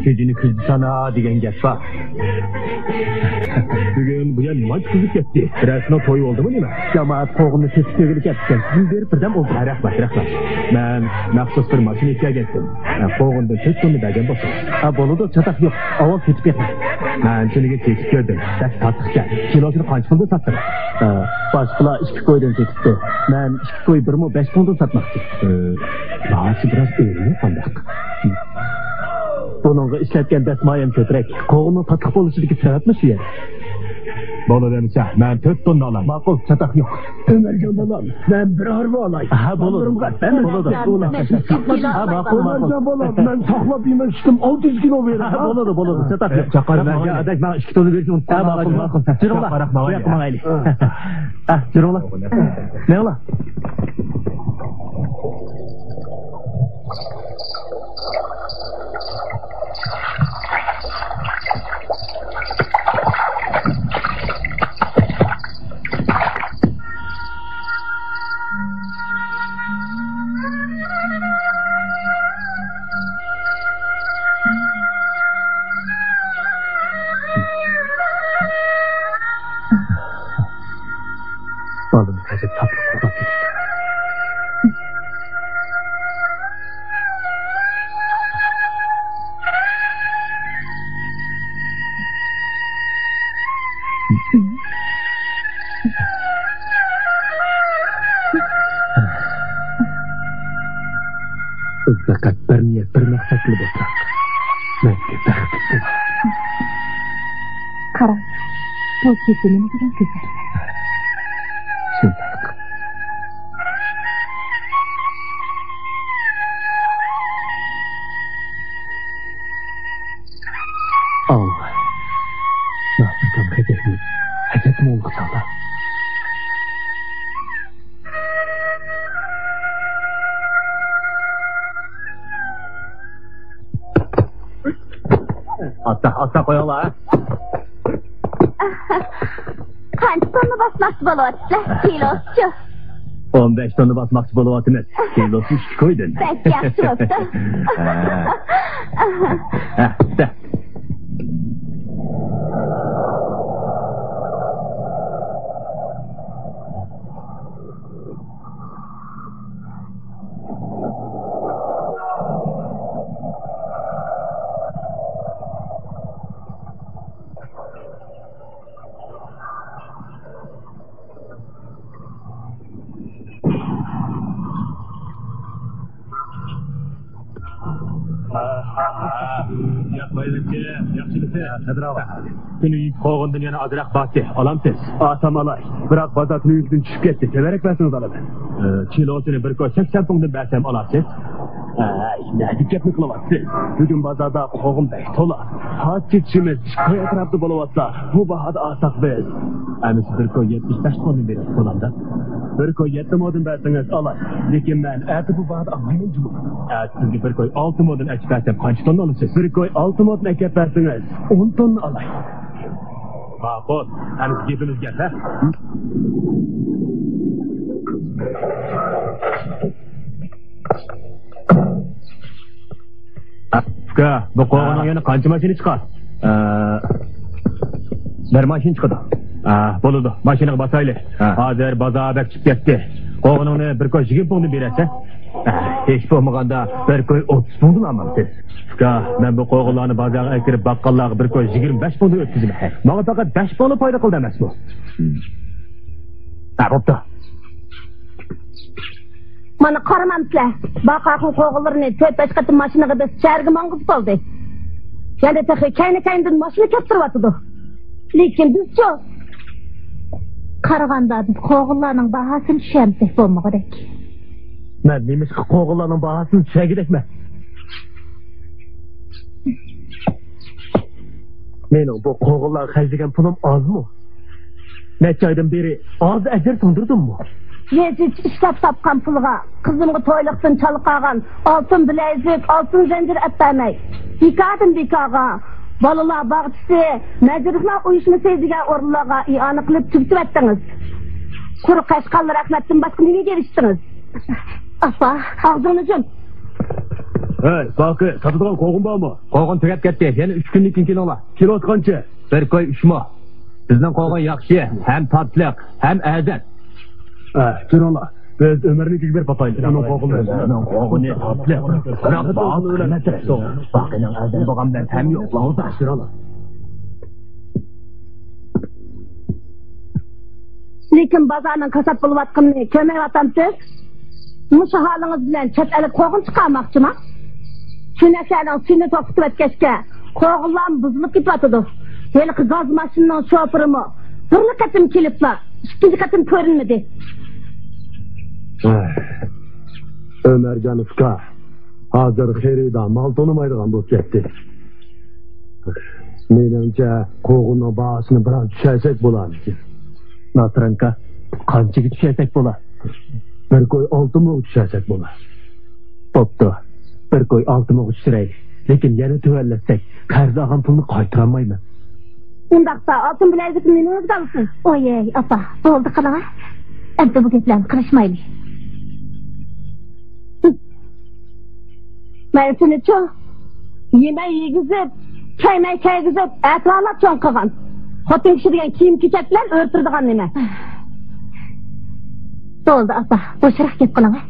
كېچىنى كۈزدە سانا دېگەن گەپ بار. بۈگۈن بۇ يەر نېمانچە قىزىپ كەتتى؟ بىرەرسىنىڭ تويى بولدىمۇ نېمە؟ جامائەت قوغۇننى سېتىپ كۆگىلى كەپتىكەن. سىزدىن بىردەم ئولتۇرۇڭ. ھە، رەھمەت، رەھمەت. مەن مەخسۇس بىر ماشىنا ئېلىپ كەلگەنتىم. ھە، قوغۇندىن تۆت توننا بەرگەن بولسىڭىز. ھە، بولىدۇ، چاتاق يوق. ئاۋۋال سېتىپ بېقىڭ. مەن تۈنۈگۈن سېتىپ كۆردۈم. بەك تاتلىقكەن. كىلوسىنى قانچە پۇلدىن ساتتىڭىز؟ ھە، باشقىلار ئىككى كويدىن سېتىپتۇ. مەن ئىككى كوي بىر مو بەش پۇڭدىن ساتماقچى. ئە، باھاسى بىراز ئۆرلىدى قانداق؟ بۇنىڭغا ئىشلەتكەن دەسمايەم كۆپرەك. قوغۇننىڭ تاتلىق بولۇشىدىكى سەۋەبمۇ شۇ يەر. بولىدۇ ئەمىسە، مەن تۆت توننا ئالاي. ماقۇل، چاتاق يوق. ئۆمەرجان بالام، مەن بىر ھارۋا ئالاي. ھە، بولىدۇ. بالدۇرۇم قاچ، مەن بولىدۇ. ھە، ماقۇل، ماقۇل. ئۆمەرجان بالام، مەن ساقلاپ يېمەشتىم، ئالتە يۈز كىلو بېرىڭ، ھە، ھە؟ بولىدۇ، بولىدۇ. چاتاق يوق. چاقار، مەن ئادەك ماڭا ئىككى توننا بېرىشنى ئۇنتۇپ قالماڭ. ھە، ماقۇل، ماقۇل. جۈرۈڭلار. بۇ ياققا ماڭايلى. ھە، جۈرۈڭلار. مېڭىڭلار. بالىمىز ھازىر تاتلىق ئۇخلاپ كېتىپتۇ. بىز پەقەت بىر نىيەت، بىر مەقسەت بىلەن ئولتۇراق. مەڭگۈ بەختلىك بول. قاراڭ، بۇ كېچە نېمە دېگەن گۈزەل. شۇنداق. ئاڭلا. ناسىركام خەجەكنى ئەجەب مۇڭلۇق چاغدا. ئاستا، ئاستا قويۇڭلار، ھە. قانچە توننا باسماقچى بولۇۋاتىسىلەر؟ كىلوسىچۇ؟ ئون بەش توننا باسماقچى بولۇۋاتىمىز. كىلوسى ئىككى كويدىن. بەك ياخشى بوپتۇ. ھە. ھە، ئاستا. كۈنۈگۈنكى قوغۇندىن يەنە ئازراق بارتى، ئالامسىز؟ ئاسام ئالاي، بىراق بازار تۈنۈگۈنكىدىن چۈشۈپ كەتتى، تۆۋەنرەك بەرسىڭىز ئالىمەن. ئە، كىلوسىنى بىر كوي سەكسەن پۇڭدىن بەرسەم ئالامسىز؟ ئەي، نەدىكى گەپنى قىلىۋاتىسىز؟ بۈگۈن بازاردا قوغۇن بەك تولا. ھازىر كېتىشىمىز ئىككى كوي ئەتراپىدا بولۇۋاتسا، بۇ باھادا ئالساق بىز. ئەمىسە بىر كوي يەتمىش بەش پۇڭدىن بېرىڭ، بولامدا؟ بىر كوي يەتتە مودىن بەرسىڭىز ئالاي. لېكىن مەن ئەتە بۇ باھادا ئالمايمەن جۇمۇ. ئەتە سىزگە بىر كوي ئالتە مودىن ئەكىپ بەرسەم قانچە توننا ئالىسىز؟ بىر كوي ئالتە مودىن ئەكەپ بەرسىڭىز ئون توننا ئالاي. ماقۇل، ئەمىسە گېپىمىز گەپ، ھە؟ ئۇكا، بۇ قوغۇننىڭ يەنە قانچە ماشىنا چىقار؟ ئە، بىر ماشىنا چىقىدۇ. ئە، بولىدۇ، ماشىنىغا باسايلى. ھە. ھازىر بازار بەك چۈشۈپ كەتتى. قوغۇنۇڭنى بىر كوي يىگىرمە پۇڭدىن بېرەسەن. ئە، ھېچ بولمىغاندا بىر كوي ئوتتۇز پۇڭدىن ئالمامسىز؟ ئۇكا، مەن بۇ قوغۇنلارنى بازارغا ئەكىرىپ باققانلارغا بىر كوي يىگىرمە بەش پۇڭدىن ئۆتكۈزىمەن. ماڭا پەقەت بەش پۇڭلا پايدا قىلدى ئەمەسمۇ؟ ھە، بوپتۇ. مانا قارىمامسىلەر، باقاقنىڭ قوغۇنلىرىنى تۆت-بەش قېتىم ماشىنىغا بېسىپ شەھەرگە ماڭغۇزۇپ بولدى. يەنە تېخى كەينى-كەينىدىن ماشىنا كەپتۈرۈۋاتىدۇ. لېكىن بىزچۇ؟ قارىغاندا بىز قوغۇنلارنىڭ باھاسىنى چۈشەنمىسەك بولمىغۇدەك. مەن نېمىشقا قوغۇنلارنىڭ باھاسىنى چۈشەنگۈدەكمەن؟ مېنىڭ بۇ قوغۇنلارغا خەجلىگەن پۇلۇم ئازمۇ؟ نەچچە ئايدىن بېرى ئاز ئەجىر سىڭدۈردۈممۇ؟ يېزىچ ئىشلەپ تاپقان پۇلىغا قىزىمغا تويلۇقتىن چالا قالغان ئالتۇن بىلەيزۈك، ئالتۇن زەنجىر ئەپ بەرمەي، بىكاردىن بىكارغا بالىلار باغچىسى، مەجرۇھلار ئۇيۇشمىسى دېگەن ئورۇنلارغا ئىئانە قىلىپ تۈگىتىۋەتتىڭىز. قۇرۇق قەشقەرلەر ئەخمەتتىن باشقا نېمىگە ئېرىشتىڭىز؟ ئاپا، ئاغزىڭنى يۇم. ھەي، باقى، ساتىدىغان قوغۇن بارمۇ؟ قوغۇن تۈگەپ كەتتى. يەنە ئۈچ كۈندىن كېيىن كېلىڭلار. كىلوسى قانچە؟ بىر كوي ئۈچ مو. بىزنىڭ قوغۇن ياخشى، ھەم تاتلىق، ھەم ئەزىز. ھە، كېلىڭلار. بىز ئۆمەرنىڭكىگە بېرىپ باقايلى. ئۆمەرنىڭ قوغۇنى تاتلىق، بىراق باھاسى قىممەترەك. باقىنىڭ ئەزىز بولغان بىلەن تەمى يوق. كېلىڭلار. لېكىن بازارنىڭ كاسات بولۇۋاتقىنىنى كۆرمەيۋاتامسىز؟ مۇشۇ ھالىڭىز بىلەن چەت ئەلگە قوغۇن چىقارماقچىما؟ چۆنەكلەرنىڭ سۈيىنى توختىتىۋەتكەچكە، قوغۇنلارمۇ بۇزۇلۇپ كېتىۋاتىدۇ. ھېلىقى گاز ماشىنىنىڭ شوپۇرىمۇ بىرلا قېتىم كېلىپلا، ئىككىنچى قېتىم كۆرۈنمىدى. ئۆمەرجان ئۇكا، ھازىر خېرىدار مال تونۇمايدىغان بولۇپ كەتتى. مېنىڭچە، قوغۇننىڭ باھاسىنى بىراز چۈشۈرسەك بولارمىكىن؟ ناترانكا، قانچىگە چۈشۈرسەك بولا؟ بىر كوي ئالتە موغا چۈشۈرسەك بولا. بوپتۇ، بىر كوي ئالتە موغا چۈشۈرەيلى. لېكىن يەنە تۆۋەنلەتسەك، قەرز ئالغان پۇلنى قايتۇرالمايمەن. ئۇنداقتا ئالتۇن بىلەيزۈكنى نېمىڭىزگە ئالىسىز؟ ئويەي، ئاپا، بولدى قىلىڭە. ئەمدى بۇ گەپلەرنى قىلىشمايلى. مەن سېنىچۇ يېمەي يېگۈزۈپ، كىيمەي كىيگۈزۈپ، ئەتىۋارلاپ چوڭ قىلغان. خوتۇن كىشى دېگەن كىيىم-كېچەك بىلەن ئۆرە تۇرىدىغان نېمە. بولدى ئاپا، بوشراق گەپ قىلىڭە.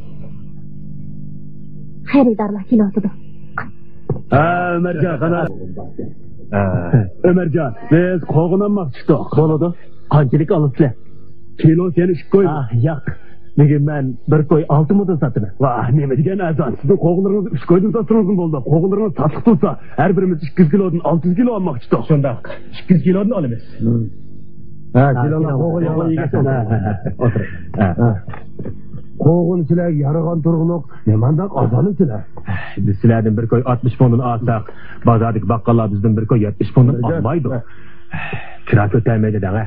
خېرىدارلار كېلىۋاتىدۇ. ھە، ئۆمەرجان، قانا. ھە، ئۆمەرجان، بىز قوغۇن ئالماقچى ئىدۇق. بولىدۇ. قانچىلىك ئالىسىلەر؟ كىلوسى يەنە ئىككى كوي. ئاھ، ياق. بۈگۈن مەن بىر كوي ئالتە مودا ساتىمەن. ۋاھ، نېمە دېگەن ئەرزان. سىزنىڭ قوغۇنلىرىڭىزنى ئۈچ كويدىن ساتسىڭىزمۇ بولىدۇ. قوغۇنلىرىڭىز تاتلىق تۇرسا، ھەر بىرىمىز ئىككى يۈز كىلودىن ئالتە يۈز كىلو ئالماقچى ئىدۇق. شۇنداق. ئىككى يۈز كىلودىن ئالىمىز. ھە، ھە، كېلىڭلار، كېلىڭلار. قوغۇن يەڭگە كەلسەڭلار. ھە، ھە، ھە، ئولتۇرۇڭ. ھە. قوغۇن سىلەرگە يارىغان تۇرغۇلۇق، نېمانداق ئازالىسىلەر؟ بىز سىلەردىن بىر كوي ئاتمىش موڭدىن ئالساق، بازاردىكى باققاللار بىزدىن بىر كوي يەتمىش موڭدىن ئالمايدۇ. كىرا كۆتەرمەيدۇ دەڭە.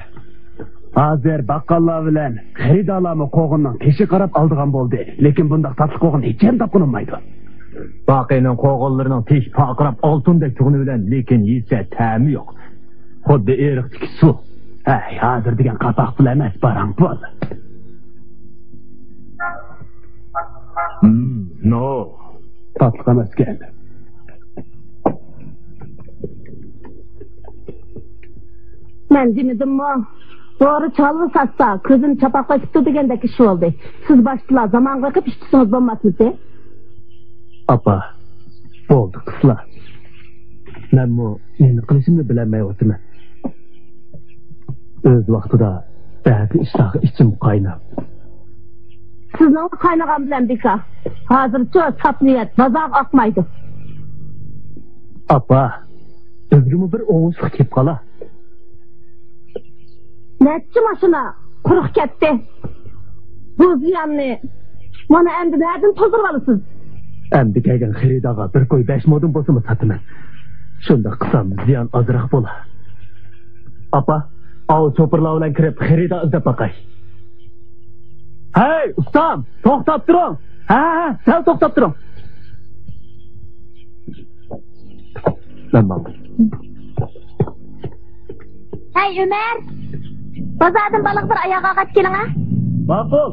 ھازىر باققاللار بىلەن خېرىدارلارمۇ قوغۇننىڭ تېشىغا قاراپ ئالىدىغان بولدى. لېكىن بۇنداق تاتلىق قوغۇن ھېچيەردە تاپقىلى بولمايدۇ. باقىنىڭ قوغۇنلىرىنىڭ تېشى پارقىراپ ئالتۇندەك تۇرغىنى بىلەن، لېكىن يېسە تەمى يوق. خۇددى ئېرىقتىكى سۇ. ھەي، ھازىر دېگەن قاپاق پۇل ئەمەس، باراڭ پۇل. مم، نو. تاتلىق ئەمەسكەن. مەن دېمىدىممۇ؟ بورا چالۋا ساتسا، كۆزىنى چاپاقلىتىپتۇ دېگەندەك ئىش بولدى. سىز باشتىلا زامانغا بېقىپ ئىش تۇتسىڭىز بولماسمىدى؟ ئاپا، بولدى قىسلا. مەنمۇ نېمە قىلىشىمنى بىلەلمەيۋاتىمەن. ئۆز ۋاقتىدا بەزى ئىشلارغا ئىچىم قايناپ. سىزنىڭ قاينىغان بىلەن بىكار. ھازىرچۇ ساپ نىيەت بازارغا ئاقمايدۇ. ئاپا، بىزگىمۇ بىر ئوڭۇشلۇق كېلىپ قالا. نەچچە ماشىنا قۇرۇق كەتتى. بۇ زىياننى مانا ئەمدى نەدىن توزۇرۇۋالىسىز؟ ئەمدى كەلگەن خېرىدارغا بىر كوي بەش مودىن بولسىمۇ ساتىمەن. شۇنداق قىلسام زىيان ئازراق بولا. ئاپا، ئاۋۇ شوپۇرلار بىلەن كىرىپ خېرىدار ئىزدەپ باقاي. ھەي، ئۇستام، توختاپ تۇرۇڭ. ھە، ھە، ھە، سەل توختاپ تۇرۇڭ. مەن ماڭدىم. ھەي، ئۆمەر! بازاردىن بالىغا بىر ئاياغ ئاغاچ كېلىڭە. ماقۇل.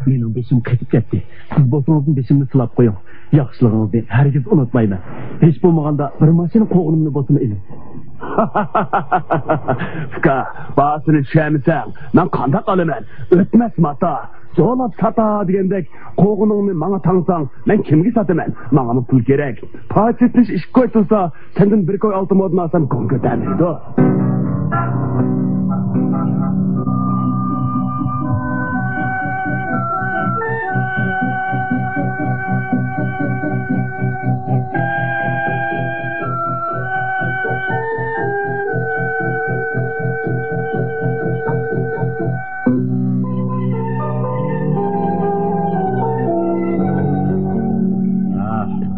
مېنىڭ بېشىم قېتىپ كەتتى. سىز بولسىڭىزمۇ بېشىمنى سىلاپ قويۇڭ. ياخشىلىقىڭىزنى ھەرگىز ئۇنتۇمايمەن. ھېچ بولمىغاندا بىر ماشىنا قوغۇنۇمنى بولسىمۇ ئېلىڭ. ئۇكا، باھاسىنى چۈشەنمىسەڭ، مەن قانداق ئالىمەن؟ ئۆتمەس ماتا، جولاپ ساتا دېگەندەك، قوغۇنۇڭنى ماڭا تاڭساڭ، مەن كىمگە ساتىمەن؟ ماڭىمۇ پۇل كېرەك. پاچىتىنىش ئىككى كوي تۇرسا، سەندىن بىر كوي ئالتە مودىن ئالسام، گۇڭ كۆتەرمەيدۇ.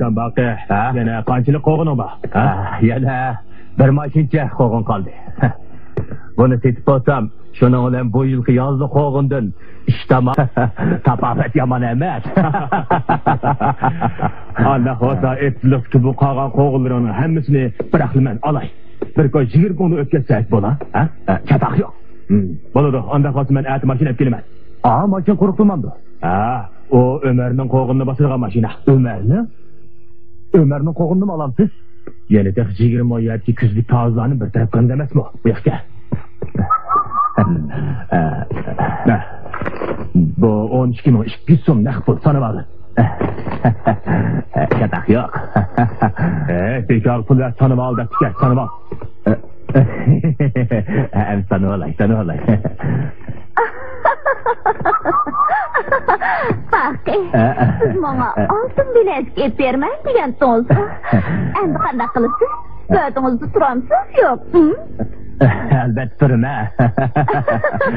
باقى، ھە؟ يەنە قانچىلىك قوغۇنۇڭ بار؟ ھە؟ يەنە بىر ماشىنىچە قوغۇن قالدى. بۇنى سېتىپ بولسام، شۇنىڭ بىلەن بۇ يىلقى يازلىق قوغۇندىن ئىش تاما. تاپاۋەت يامان ئەمەس. ئانداق بولسا، ئېپىللىق بۇ قالغان قوغۇنلىرىڭنىڭ ھەممىسىنى بىراقلا مەن ئالاي. بىر كوي يىگىرمە كوڭنى ئۆتكۈزسەك بولا، ھە؟ ھە، چاتاق يوق. ھىم، بولىدۇ، ئانداق بولسا مەن ئەتە ماشىنا ئېلىپ كېلىمەن. ئا، ماشىنا قۇرۇق تۇرمامدۇ؟ ھە، ئۇ ئۆمەرنىڭ قوغۇنىنى باسىدىغان ماشىنا. ئۆمەرنىڭ؟ ئۆمەرنىڭ قوغۇنىنىمۇ ئالامسىز؟ يەنە تېخى يىگىرمە يەردىكى كۈزلۈك تازىلارنى بىر تەرەپ قىلىمىز ئەمەسمۇ؟ بۇ ياققا. بۇ ئون ئىككى مىڭ ئىككى يۈز سوم نەق پۇل، سانىۋال. چاتاق يوق. ھەي، بىكار پۇل سانىۋال دەپتىكەن، سانىۋال. ئەمدى سانىۋالاي، سانىۋالاي. باقى، سىز ماڭا ئالتۇن بىلەزىك ئېلىپ بېرىمەن دېگەنتىڭىز. ئەمدى قانداق قىلىسىز؟ ۋەدىڭىزدە تۇرامسىز يوق؟ ھىم؟ ئەلبەتتە تۇرىمەن.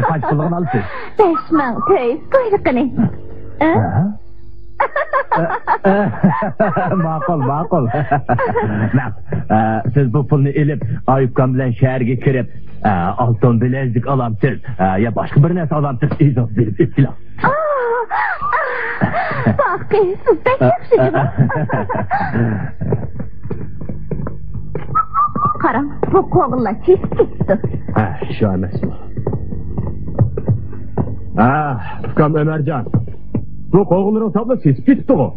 قانچە پۇلغا ئالىسىز؟ بەش مىڭ تۆت يۈز كويلۇقىنى. ھە؟ ماقۇل، ماقۇل. مەن، ئە، سىز بۇ پۇلنى ئېلىپ، ئايۇپ ئاكام بىلەن شەھەرگە كىرىپ، ئە، ئالتۇن بىلەزىك ئالامسىز، ئە، يا باشقا بىر نەرسە ئالامسىز، ئۆزىڭىز بىلىپ ئېلىپ كېلىڭ. باقى، سىز بەك ياخشى جۇمۇ. قاراڭ، بۇ قوغۇنلار چېچىپ كېتىپتۇ. ھە، شۇ ئەمەسمۇ؟ ھە، ئۇكام ئۆمەرجان، بۇ قوغۇنلىرىڭ ساپلا سېسىپ كېتىپتىغۇ.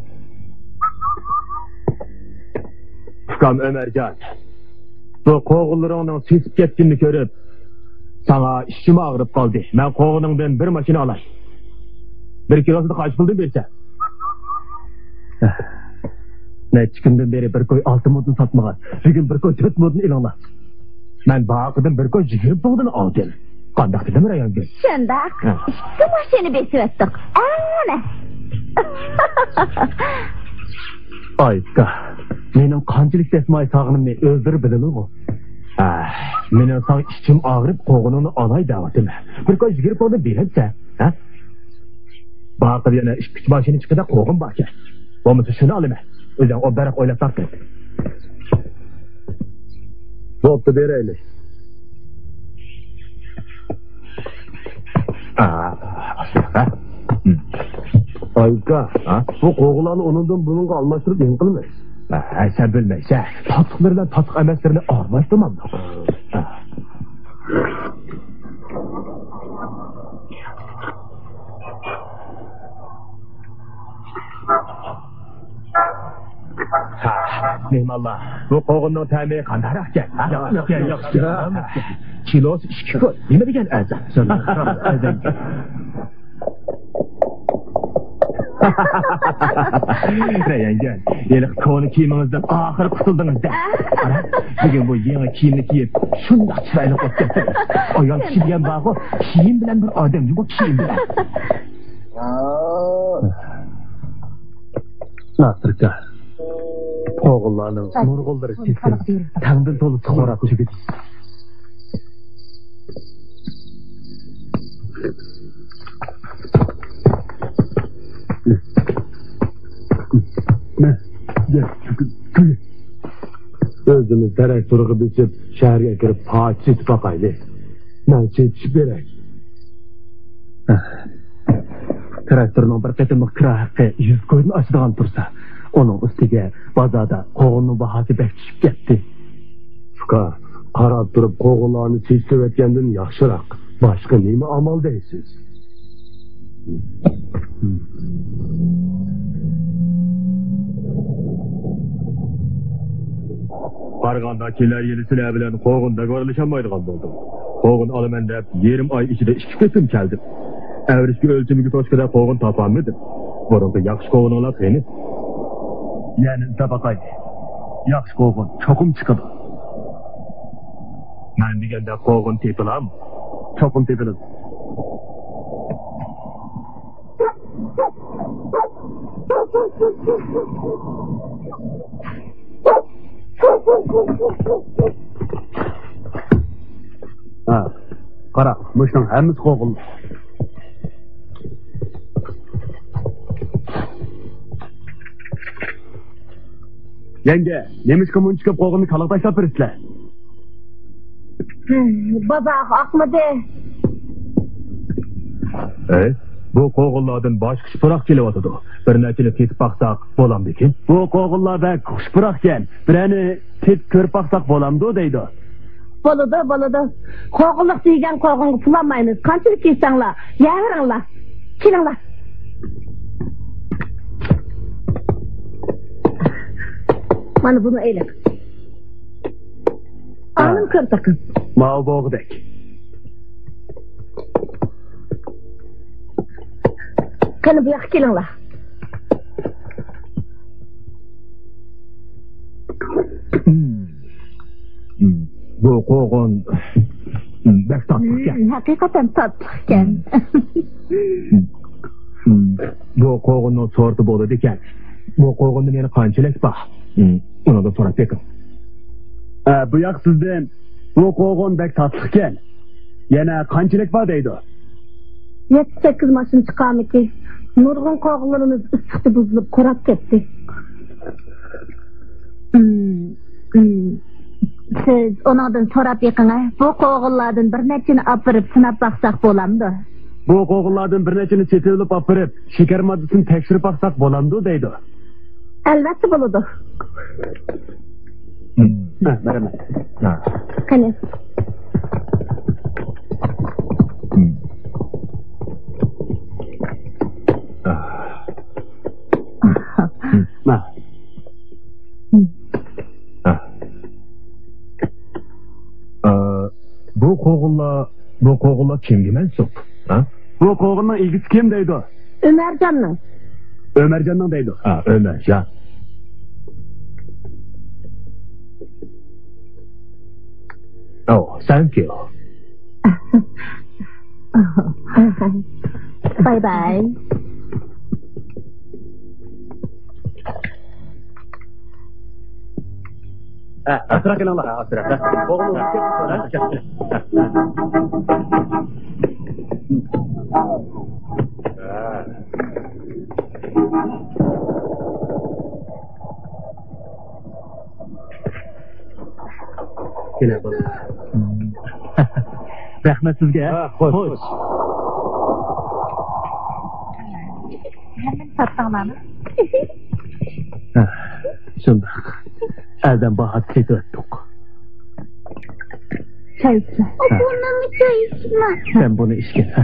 ئۇكام ئۆمەرجان، بۇ قوغۇنلىرىڭنىڭ سېسىپ كەتكىنىنى كۆرۈپ، ساڭا ئىچىم ئاغرىپ قالدى. مەن قوغۇنۇڭدىن بىر ماشىنا ئالاي. بىر كىلوسىنى قانچە پۇلدىن بېرىسەن؟ نەچچە كۈندىن بېرى بىر كوي ئالتە مودىن ساتمىغان. بۈگۈن بىر كوي تۆت مودىن ئېلىڭلار. مەن باقىدىن بىر كوي يىگىرمە مودىن ئالدىم. قانداق دېدىم، رايونگۈل؟ شۇنداق. ھە. ئىككى ماشىنا بېسىۋەتتۇق. ئەنە. ئايكا، مېنىڭ قانچىلىك دەسمايە ساغىنىمنى ئۆزلىرى بىلىدىغۇ. ئە، مېنىڭ ساڭا ئىچىم ئاغرىپ، قوغۇنۇڭنى ئالاي دەۋاتىمەن. بىر كوي يىگىرمە مودىن بېرەمسەن، ھە؟ باقىدا يەنە ئىككى ئۈچ ماشىنا ئىچىدە قوغۇن باركەن. بولمىسا شۇنى ئالىمەن. ئۆزۈڭ ئوبدانراق ئويلاپ تارتقىن. بوپتۇ، بېرەيلى. ئا، ئاشۇ، ھە؟ ئايكا، ھە؟ بۇ قوغۇنلارنى ئۇنىڭدىن بۇنىڭغا ئالماشتۇرۇپ نېمە قىلىمىز؟ ھە، سەن بىلمەيسەن. تاتلىقلىرى بىلەن تاتلىق ئەمەسلىرىنى ئالماشتۇرمامدۇ؟ ھە. ھە، مېھمانلار، بۇ قوغۇننىڭ تەمى قانداقراقكەن، ھە؟ ياخشىكەن، ياخشىكەن. كىلوسى ئىككى كوي. نېمە دېگەن ئەرزان؟ ئەرزان. رەيەنگەن، ھېلىقى كونا كىيىمىڭىزدىن ئاخىرى قۇتۇلدىڭىز-دە. قارا، بۈگۈن بۇ يېڭى كىيىمنى كىيىپ، شۇنداق چىرايلىق بولۇپ كەتتىڭىز. ئايال كىشى دېگەن بارغۇ، كىيىم بىلەن بىر ئادەم، جۇمۇ كىيىم بىلەن. ناسىركا، قوغۇنلارنىڭ نۇرغۇنلىرى سېتىلىپ، تەڭدىن تولۇسى خوراپ تۈگىدى. ئۆزىمىز تراكتورغا بېسىپ، شەھەرگە كىرىپ پاچە سېتىپ باقايلى. مەن سېتىشىپ بېرەي. تىراكتورنىڭ بىر قېتىملىق كىرا ھەققى يۈز كويدىن ئاشىدىغان تۇرسا، ئۇنىڭ ئۈستىگە بازاردا قوغۇننىڭ باھاسى بەك چۈشۈپ كەتتى. ئۇكا، قاراپ تۇرۇپ قوغۇنلارنى سېتىۋەتكەندىن ياخشىراق. باشقا نېمە ئامال دەيسىز؟ قارىغاندا كېلەر يىلى سىلەر بىلەن قوغۇن دوگوارلىشالمايدىغان بولدۇم. قوغۇن ئالىمەن دەپ يېرىم ئاي ئىچىدە ئىككى قېتىم كەلدىم. ئەۋرىشكە ئۆلچىمىگە توشكىدا قوغۇن تاپالمىدىم. بۇرۇنقى ياخشى قوغۇنۇڭلار قېنى؟ يەنە ئىزدەپ باقايلى. ياخشى قوغۇن چوقۇم چىقىدۇ. مەن دېگەندە قوغۇن تېپىلام؟ چوقۇم تېپىلىدۇ. ھە، قارا، مۇشۇنىڭ ھەممىسى قوغۇن. يەڭگە، نېمىشقا مۇنچە كۆپ قوغۇننى كالاغا تاشلاپ بېرىسىلەر؟ بازارغا ئاقمىدى. ئەي، بۇ قوغۇنلاردىن باشقا شۇ پۇراق كېلىۋاتىدۇ. بىر نەچچىنى تېتىپ باقساق بولامدىكىن؟ بۇ قوغۇنلار بەك خۇش پۇراقكەن. بىرەرنى تېتىپ كۆرۈپ باقساق بولامدۇ دەيدۇ. بولىدۇ، بولىدۇ. قوغۇنلۇق دېگەن قوغۇنغا پۇل ئالمايمىز. قانچىلىك يېسەڭلار، يەۋېرىڭلار. كېلىڭلار. مانا بۇنى ئېلىڭ. ئانىم كۆرۈپ بېقىڭ. ماۋۇ بولغۇدەك. قېنى، بۇ ياققا كېلىڭلار. بۇ قوغۇن بەك تاتلىقكەن. ھەقىقەتەن تاتلىقكەن. بۇ قوغۇننىڭ سورتى بولىدىكەن. بۇ قوغۇندىن يەنە قانچىلىك بار؟ ئۇنىڭدىن سوراپ بېقىڭ. ئە، بۇ ياق سىزدىن. بۇ قوغۇن بەك تاتلىقكەن. يەنە قانچىلىك بار دەيدۇ؟ يەتتە-سەككىز ماشىنا چىقارمىكى؟ نۇرغۇن قوغۇنلىرىمىز ئىسسىقتا بۇزۇلۇپ، قۇراپ كەتتى. سىز ئۇنىڭدىن سوراپ بېقىڭە، بۇ قوغۇنلاردىن بىر نەچچىنى ئاپىرىپ سىناپ باقساق بولامدۇ؟ بۇ قوغۇنلاردىن بىر نەچچىنى سېتىۋېلىپ ئاپىرىپ، شېكەر ماددىسىنى تەكشۈرۈپ باقساق بولامدۇ دەيدۇ. ئەلۋەتتە بولىدۇ. ھە، بېرىمەن. قېنى. مانا. ھە. ئە، بۇ قوغۇنلار، بۇ قوغۇنلار كىمگە مەنسۇپ؟ ھە؟ بۇ قوغۇننىڭ ئىگىسى كىم دەيدۇ؟ ئۆمەرجاننىڭ. ئۆمەرجاننىڭ دەيدۇ. ھە، ئۆمەرجان. ئو، thank you. باي باي. ھە، ئاسراق كېلىڭلار. ھە، ئاسراق. ھە. كېلە، بالام. رەھمەت سىزگە. ھە، خوش. خوش. ھەممىنى ساتتىڭلارمۇ؟ ھە، شۇنداق. ئەردەم باھاسى كېتىۋەتتۇق. چاي ئىچمە. ھە. بۇنىمۇ چاي ئىچمە. سەن بۇنى ئىچكىن، ھە.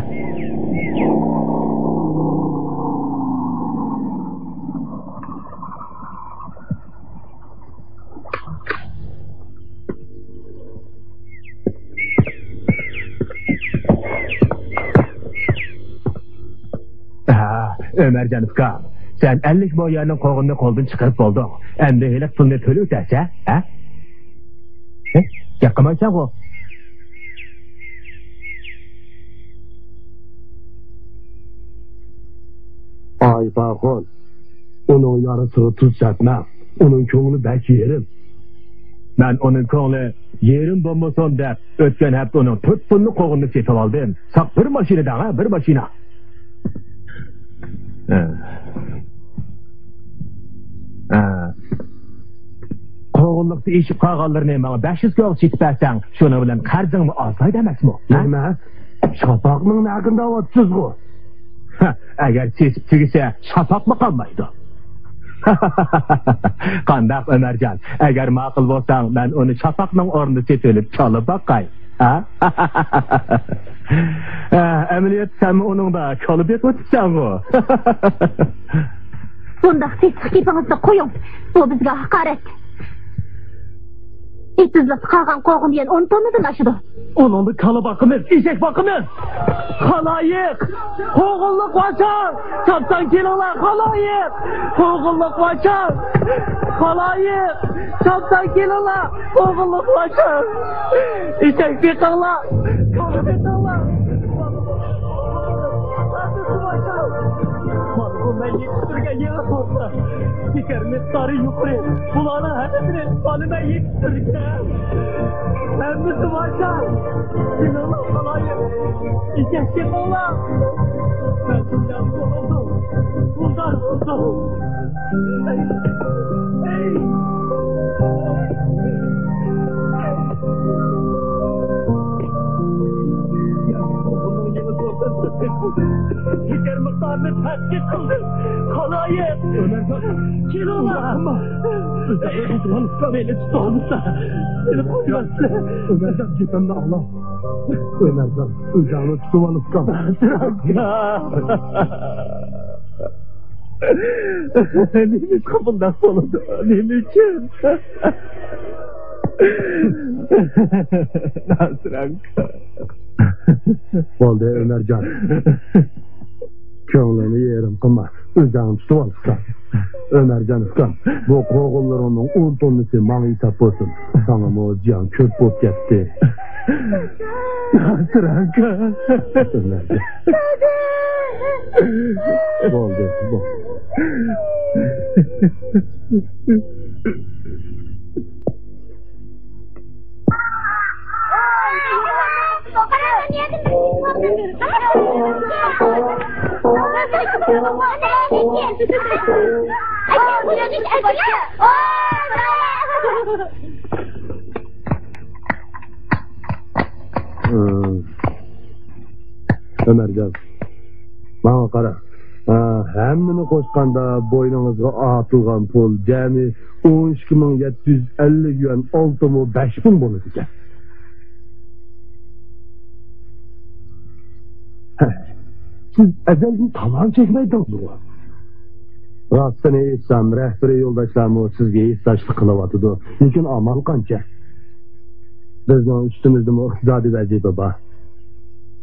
ھە، ئۆمەرجان ئۇكا، سەن ئەللىك مو يەرنىڭ قوغۇنىنى قولدىن چىقىرىپ بولدۇڭ. ئەمدى ھېلىقى پۇلنى تۆلىۋېتەرسەن، ھە؟ ھە؟ گەپ قىلمايسەنغۇ؟ ئاي پاخون، ئۇنىڭ يارىسىغا تۇز سەپمەڭ، ئۇنىڭ كۆڭلى بەك يېرىم. مەن ئۇنىڭ كۆڭلى يېرىم بولمىسۇن دەپ، ئۆتكەن ھەپتە ئۇنىڭ تۆت توننا قوغۇنىنى سېتىۋالدىم. ساق بىر ماشىنا دەڭ، ھە، بىر ماشىنا. ھە. ھە. قوغۇنلۇقتا ئېشىپ قالغانلىرىنى ماڭا بەش يۈز كوڭغا سېتىپ بەرسەڭ، شۇنىڭ بىلەن قەرزىڭمۇ ئازلايدۇ ئەمەسمۇ؟ ھە؟ نېمە؟ شاپاقنىڭ ھەققىنى دەۋاتىسىزغۇ؟ ھە، ئەگەر سېسىپ تۈگىسە، شاپاقمۇ قالمايدۇ. قانداق، ئۆمەرجان؟ ئەگەر ماقۇل بولساڭ، مەن ئۇنى شاپاقنىڭ ئورنىدا سېتىۋېلىپ، چالا باقاي. ھە؟ ھە، ئەمەلىيەتتە سەنمۇ ئۇنىڭدا كالا بېقىۋېتىپسەنغۇ؟ بۇنداق سېسىق گېپىڭىزنى قويۇڭ. بۇ بىزگە ھاقارەت. ئېتىزلىقتا قالغان قوغۇن دېگەن ئون توننىدىن ئاشىدۇ. ئۇنىڭدا كالا باقىمىز، ئېشەك باقىمىز. خالايىق! قوغۇنلۇق ۋاچاڭ! چاپسان كېلىڭلار، خالايىق! قوغۇنلۇق ۋاچاڭ! خالايىق! چاپسان كېلىڭلار، قوغۇنلۇق ۋاچاڭ! ئېشەك بېقىڭلار، كالا بېقىڭلار! مانا بۇ مەن يېتىشتۈرگەن يېڭى سورتلار. شېكەر مىقدارى يۇقىرى. بۇلارنىڭ ھەممىسىنى مانا مەن يېتىشتۈرگەن. ھەممىسى ۋاچاڭ. كېلىڭلار خالايىق. ئېشەك بېقىڭلار. مەن دۇنيانى يوقالدىم. پۇلدار بولدۇم. ئەي. قالايىق! ئۆمەرجان! كېلىڭلار! مېنى تۇتۇۋالسا، مېنى قويماسا، مېنى قويماسا! ئۆمەرجان، گېپىمنى ئاڭلا. ئۆمەرجان، ئۆزۈڭنى تۇتۇۋالسا. نېمە ئۈچۈن بۇنداق بولىدۇ؟ نېمە ئۈچۈن؟ ناسىر ئاكا. بولدى، ئۆمەرجان. كۆڭلۈڭنى يېرىم قىلما. ئۆزۈڭنى تۇتۇۋال، ئۇكام. ئۆمەرجان ئۇكام، بۇ قوغۇنلىرىڭنىڭ ئون توننىسى ماڭا ھېساب بولسۇن. ساڭىمۇ زىيان كۆپ بولۇپ كەتتى. ناسىر ئاكا. ئۆمەرجان. بولدى، بولدى. ئۆمەرجان، ماڭا قارا. ھا، ھەممىنى قوشقاندا بوينىڭىزغا ئارتىلغان پۇل جەمئىي ئون ئىككى مىڭ يەتتە يۈز ئەللىك يۈەن ئالتە مو بەش پۇل بولىدىكەن. ھە، سىز ئەزەلدىن تاماكا چەكمەيدىڭىزغۇ؟ راستىنى ئېيتسام، رەھبىرىي يولداشلارمۇ سىزگە ھېسداشلىق قىلىۋاتىدۇ. لېكىن ئامال قانچە؟ بىزنىڭ ئۈستىمىزدىمۇ ئىقتىسادىي ۋەزىپە بار.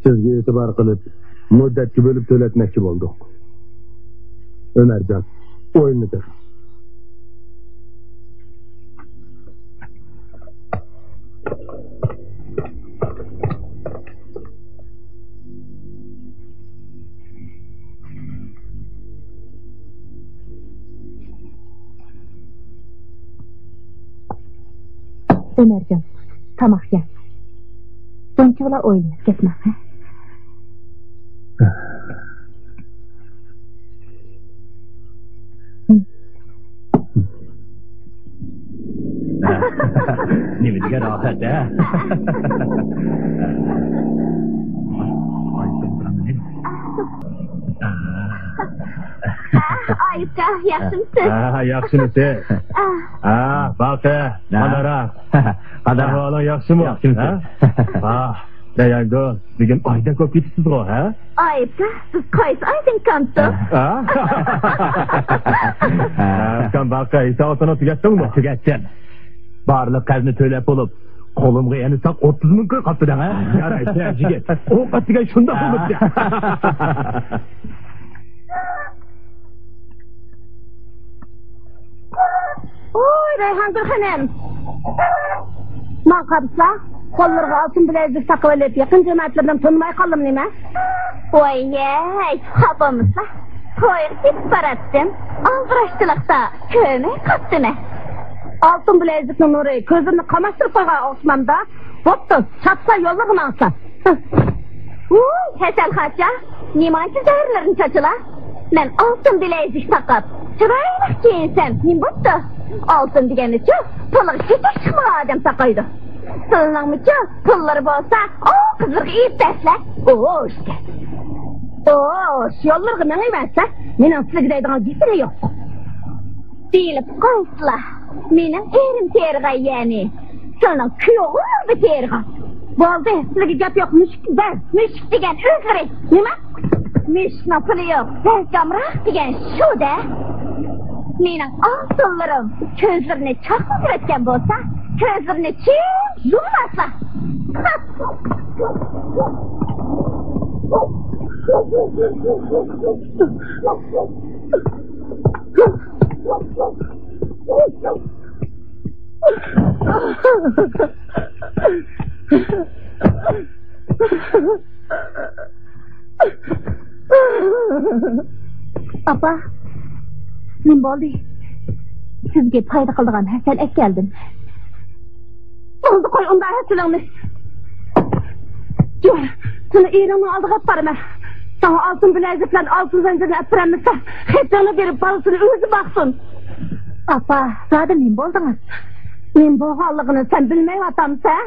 سىزگە ئېتىبار قىلىپ، مۇددەتكە بۆلۈپ تۆلەتمەكچى بولدۇق. ئۆمەرجان، ئويلىنىپ بېقىڭ. ئۆمەرجان، تاماق يە. بۇنچىۋالا ئويلىنىپ كەتمە. نېمە دېگەن راھەت، ھە؟ ئايۇپكا، ياخشىمۇسىز؟ ھە، ياخشىمۇسىز؟ ھە، باقى، قانداقراق؟ قانداق ئەھۋالىڭ، ياخشىمۇ؟ ياخشىمۇسىز؟ ھە؟ دەيەڭدۇ، بۈگۈن ئايدەك بولۇپ كېتىپسىزغۇ، ھە؟ ئايۇپكا، سىز قايسى ئايدىن كانتو؟ ھە؟ ئۇكام، باقى، ھېساباتنى تۈگەتتىڭمۇ؟ تۈگەتتىم. بارلىق قەرزنى تۆلەپ بولۇپ، قولۇمغا يەنە ساق ئوتتۇز مىڭ كوي قاپتۇ دەڭ، ھە؟ يارايسەن، يىگىت. ئوق ئاتتىكەن شۇنداق بولۇپتۇ. ۋوي، رەيھانگۈل خېنىم! ماڭا قارىسىلا، قوللىرىغا ئالتۇن بىلەزۈك تاقىۋېلىپ، يېقىن جامائەتلىرىدىن تونۇماي قالدىم نېمە؟ ۋاي ھەي، خاپا بولمىسىلا، تويغا كېتىپ باراتتىم. ئالدىراشچىلىقتا كۆرمەي قاپتىمەن. ئالتۇن بىلەزۈكنىڭ نۇرى كۆزلىرىنى قاماشتۇرۇپ قويغان ئوخشىمامدا؟ بوپتۇ، چاتسا يوللىرىغا ماڭسا. ۋوي، ھەسەل خاچا، نېمانچە زەھەرلىرىنى چاچىلا. مەن ئالتۇن بىلەزۈك تاقاپ، چىرايلىق كىيىنسەم نېمە بوپتۇ؟ ئالتۇن دېگەننىچۇ، پۇلىغا چېچەك چىقمىغان ئادەم تاقايدۇ. سىلىنىڭمۇچۇ پۇللىرى بولسا، ئۇ قىزلىرىغا ئېيتىپ بەرسىلە. ئوش! ئوش! يوللىرىغا مېڭىۋەرسە، مېنىڭ سىلىگە دەيدىغان گېپىم يوق. دېيىلىپ قويسىلا، مېنىڭ ئېرىم تېرىغاي يەنى. سېنىڭ كۈيئوغلۇڭ بىر تېرىغان. بولدى، سىلىگە گەپ يوق، مۈشۈككە بەر. مۈشۈك دېگەن ئۆزلىرى. نېمە؟ مۈشۈكنىڭ پۇلى يوق، بەلكى ئامراق دېگەن شۇ-دە. مېنىڭ ئالتۇنلىرىم كۆزلىرىنى چاقنىتىۋەتكەن بولسا، كۆزلىرىنى چىم يۇمماسلا. ئاپا، نېمە بولدى؟ سىزگە پايدا قىلىدىغان ھەسەل ئەكەلدىم. بولدى، قوي ئۇنداق ھەسىلىڭنى. يۈر، سېنى ئېرىڭنىڭ ئالدىغا ئەپ بارىمەن. ساڭا ئالتۇن بىلەزۈك بىلەن ئالتۇن زەنجىرنى ئەپ بېرەلمىسە، خېتىڭنى بېرىپ، بالىسىنى ئۆزى باقسۇن. ئاپا، زادى نېمە بولدىڭىز؟ نېمە بولغانلىقىنى سەن بىلمەيۋاتامسەن؟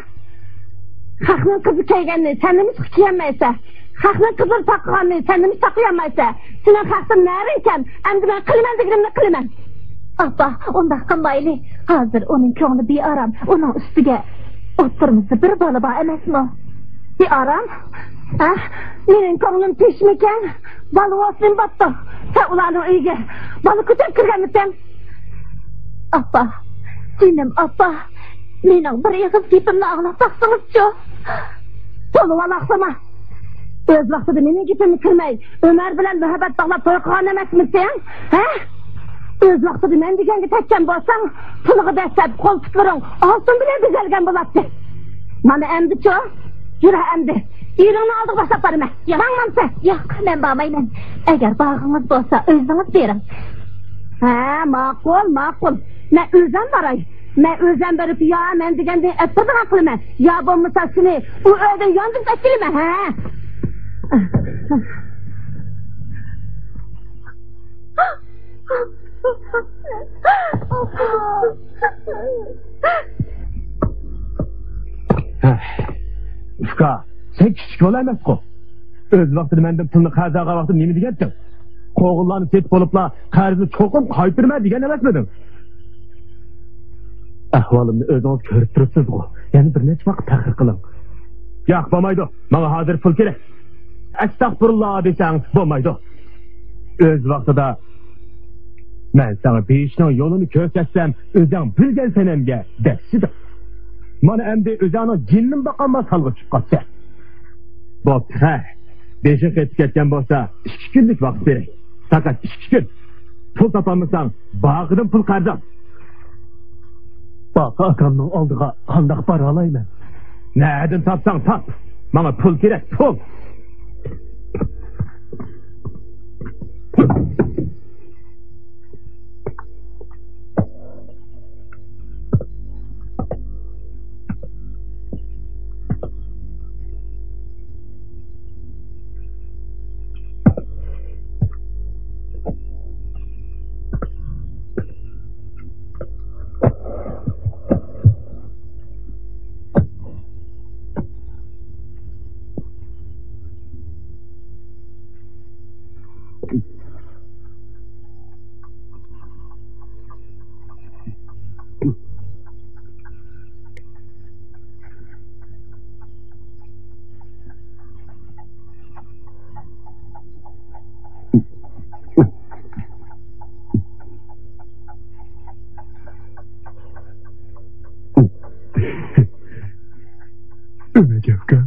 خەقنىڭ قىزى كەلگەننى سەن نېمىشقا كىيەلمەيسەن؟ خەقنىڭ قىزىنى ساقلىغاننى سەن نېمە ساقلىيالمايسەن؟ سېنىڭ خەقتىن نەرىڭ كەم، ئەمدى مەن قىلىمەن دېگىنىمنى قىلىمەن. ئاپا، ئۇنداق قىلمايلى. ھازىر ئۇنىڭ كۆڭلى بىئارام، ئۇنىڭ ئۈستىگە ئوتتۇرىمىزدا بىر بالا بار ئەمەسمۇ؟ بىئارام؟ ھە؟ مېنىڭ كۆڭلۈم تىنچمىكەن؟ بالا بولسىمۇ بوپتۇ. سەن ئۇلارنىڭ ئۆيىگە بالا كۆتۈرۈپ كىرگەنمىسەن؟ ئاپا، جېنىم ئاپا، مېنىڭ بىر ئېغىز گېپىمنى ئاڭلاپ باقسىڭىزچۇ؟ تولا ۋالاقسىما. ئۆز ۋاقتىدا مېنىڭ گېپىمنى كىرمەي، ئۆمەر بىلەن مۇھەببەت باغلاپ توي قىلغان ئەمەسمىسەن؟ ھە؟ ئۆز ۋاقتىدا مەن دېگەنگە تەگكەن بولساڭ، پۇلىغا دەسسەپ قول پۇتلىرىڭ ئالتۇن بىلەن بېزەلگەن بولاتتى. مانا ئەمدىچۇ؟ يۈر ئەمدى. ئېرىڭنىڭ ئالدىغا باشلاپ بارىمەن. ياق. ماڭمامسەن؟ ياق، مەن بارمايمەن. ئەگەر بارغىڭىز بولسا، ئۆزىڭىز بېرىڭ. ھە، ماقۇل، ماقۇل. مەن ئۆزۈم باراي. مەن ئۆزۈم بېرىپ، يا مەن دېگەندىن ئەتتىرىدىغان قىلىمەن، يا بولمىسا سېنى ئۇ ئۆيدىن ياندۇرۇپ ئەكېلىمەن، ھە. ئۇكا، سەن كىچىك بالا ئەمەسقۇ. ئۆز ۋاقتىدا مەندىن پۇلنى قەرز ئالغان ۋاقتىدا نېمە دېگەنتىڭ؟ قوغۇنلارنى سېتىپ بولۇپلا قەرزنى چوقۇم قايتۇرىمەن دېگەن ئەمەسمىدىڭ؟ ئەھۋالىمنى ئۆزىڭىز كۆرۈپ تۇرۇپسىزغۇ. يەنە بىر نەچچە ۋاقىت تەخىر قىلىڭ. ياق، بولمايدۇ. ماڭا ھازىر پۇل كېرەك. ئەستەغپۇرۇللا دېسەڭ بولمايدۇ. ئۆز ۋاقتىدا مەن ساڭا بېيىشنىڭ يولىنى كۆرسەتسەم، ئۆزۈڭ بىلگەن سەنەمگە دەپسىدىڭ. مانا ئەمدى ئۆزۈڭنىڭ جېنىنىمۇ باقالماس ھالغا چۈشۈپ قاپسەن. بوپتۇ، ھە. بېشىڭ قېتىپ كەتكەن بولسا، ئىككى كۈنلۈك ۋاقىت بېرەي. پەقەت ئىككى كۈن. پۇل تاپالمىساڭ، باغىدىن پۇل قەرز ئال. باقا ئاكامنىڭ ئالدىغا قانداق بارالايمەن؟ نەدىن تاپساڭ تاپ. ماڭا پۇل كېرەك، پۇل. ئۆمەر ئاكا،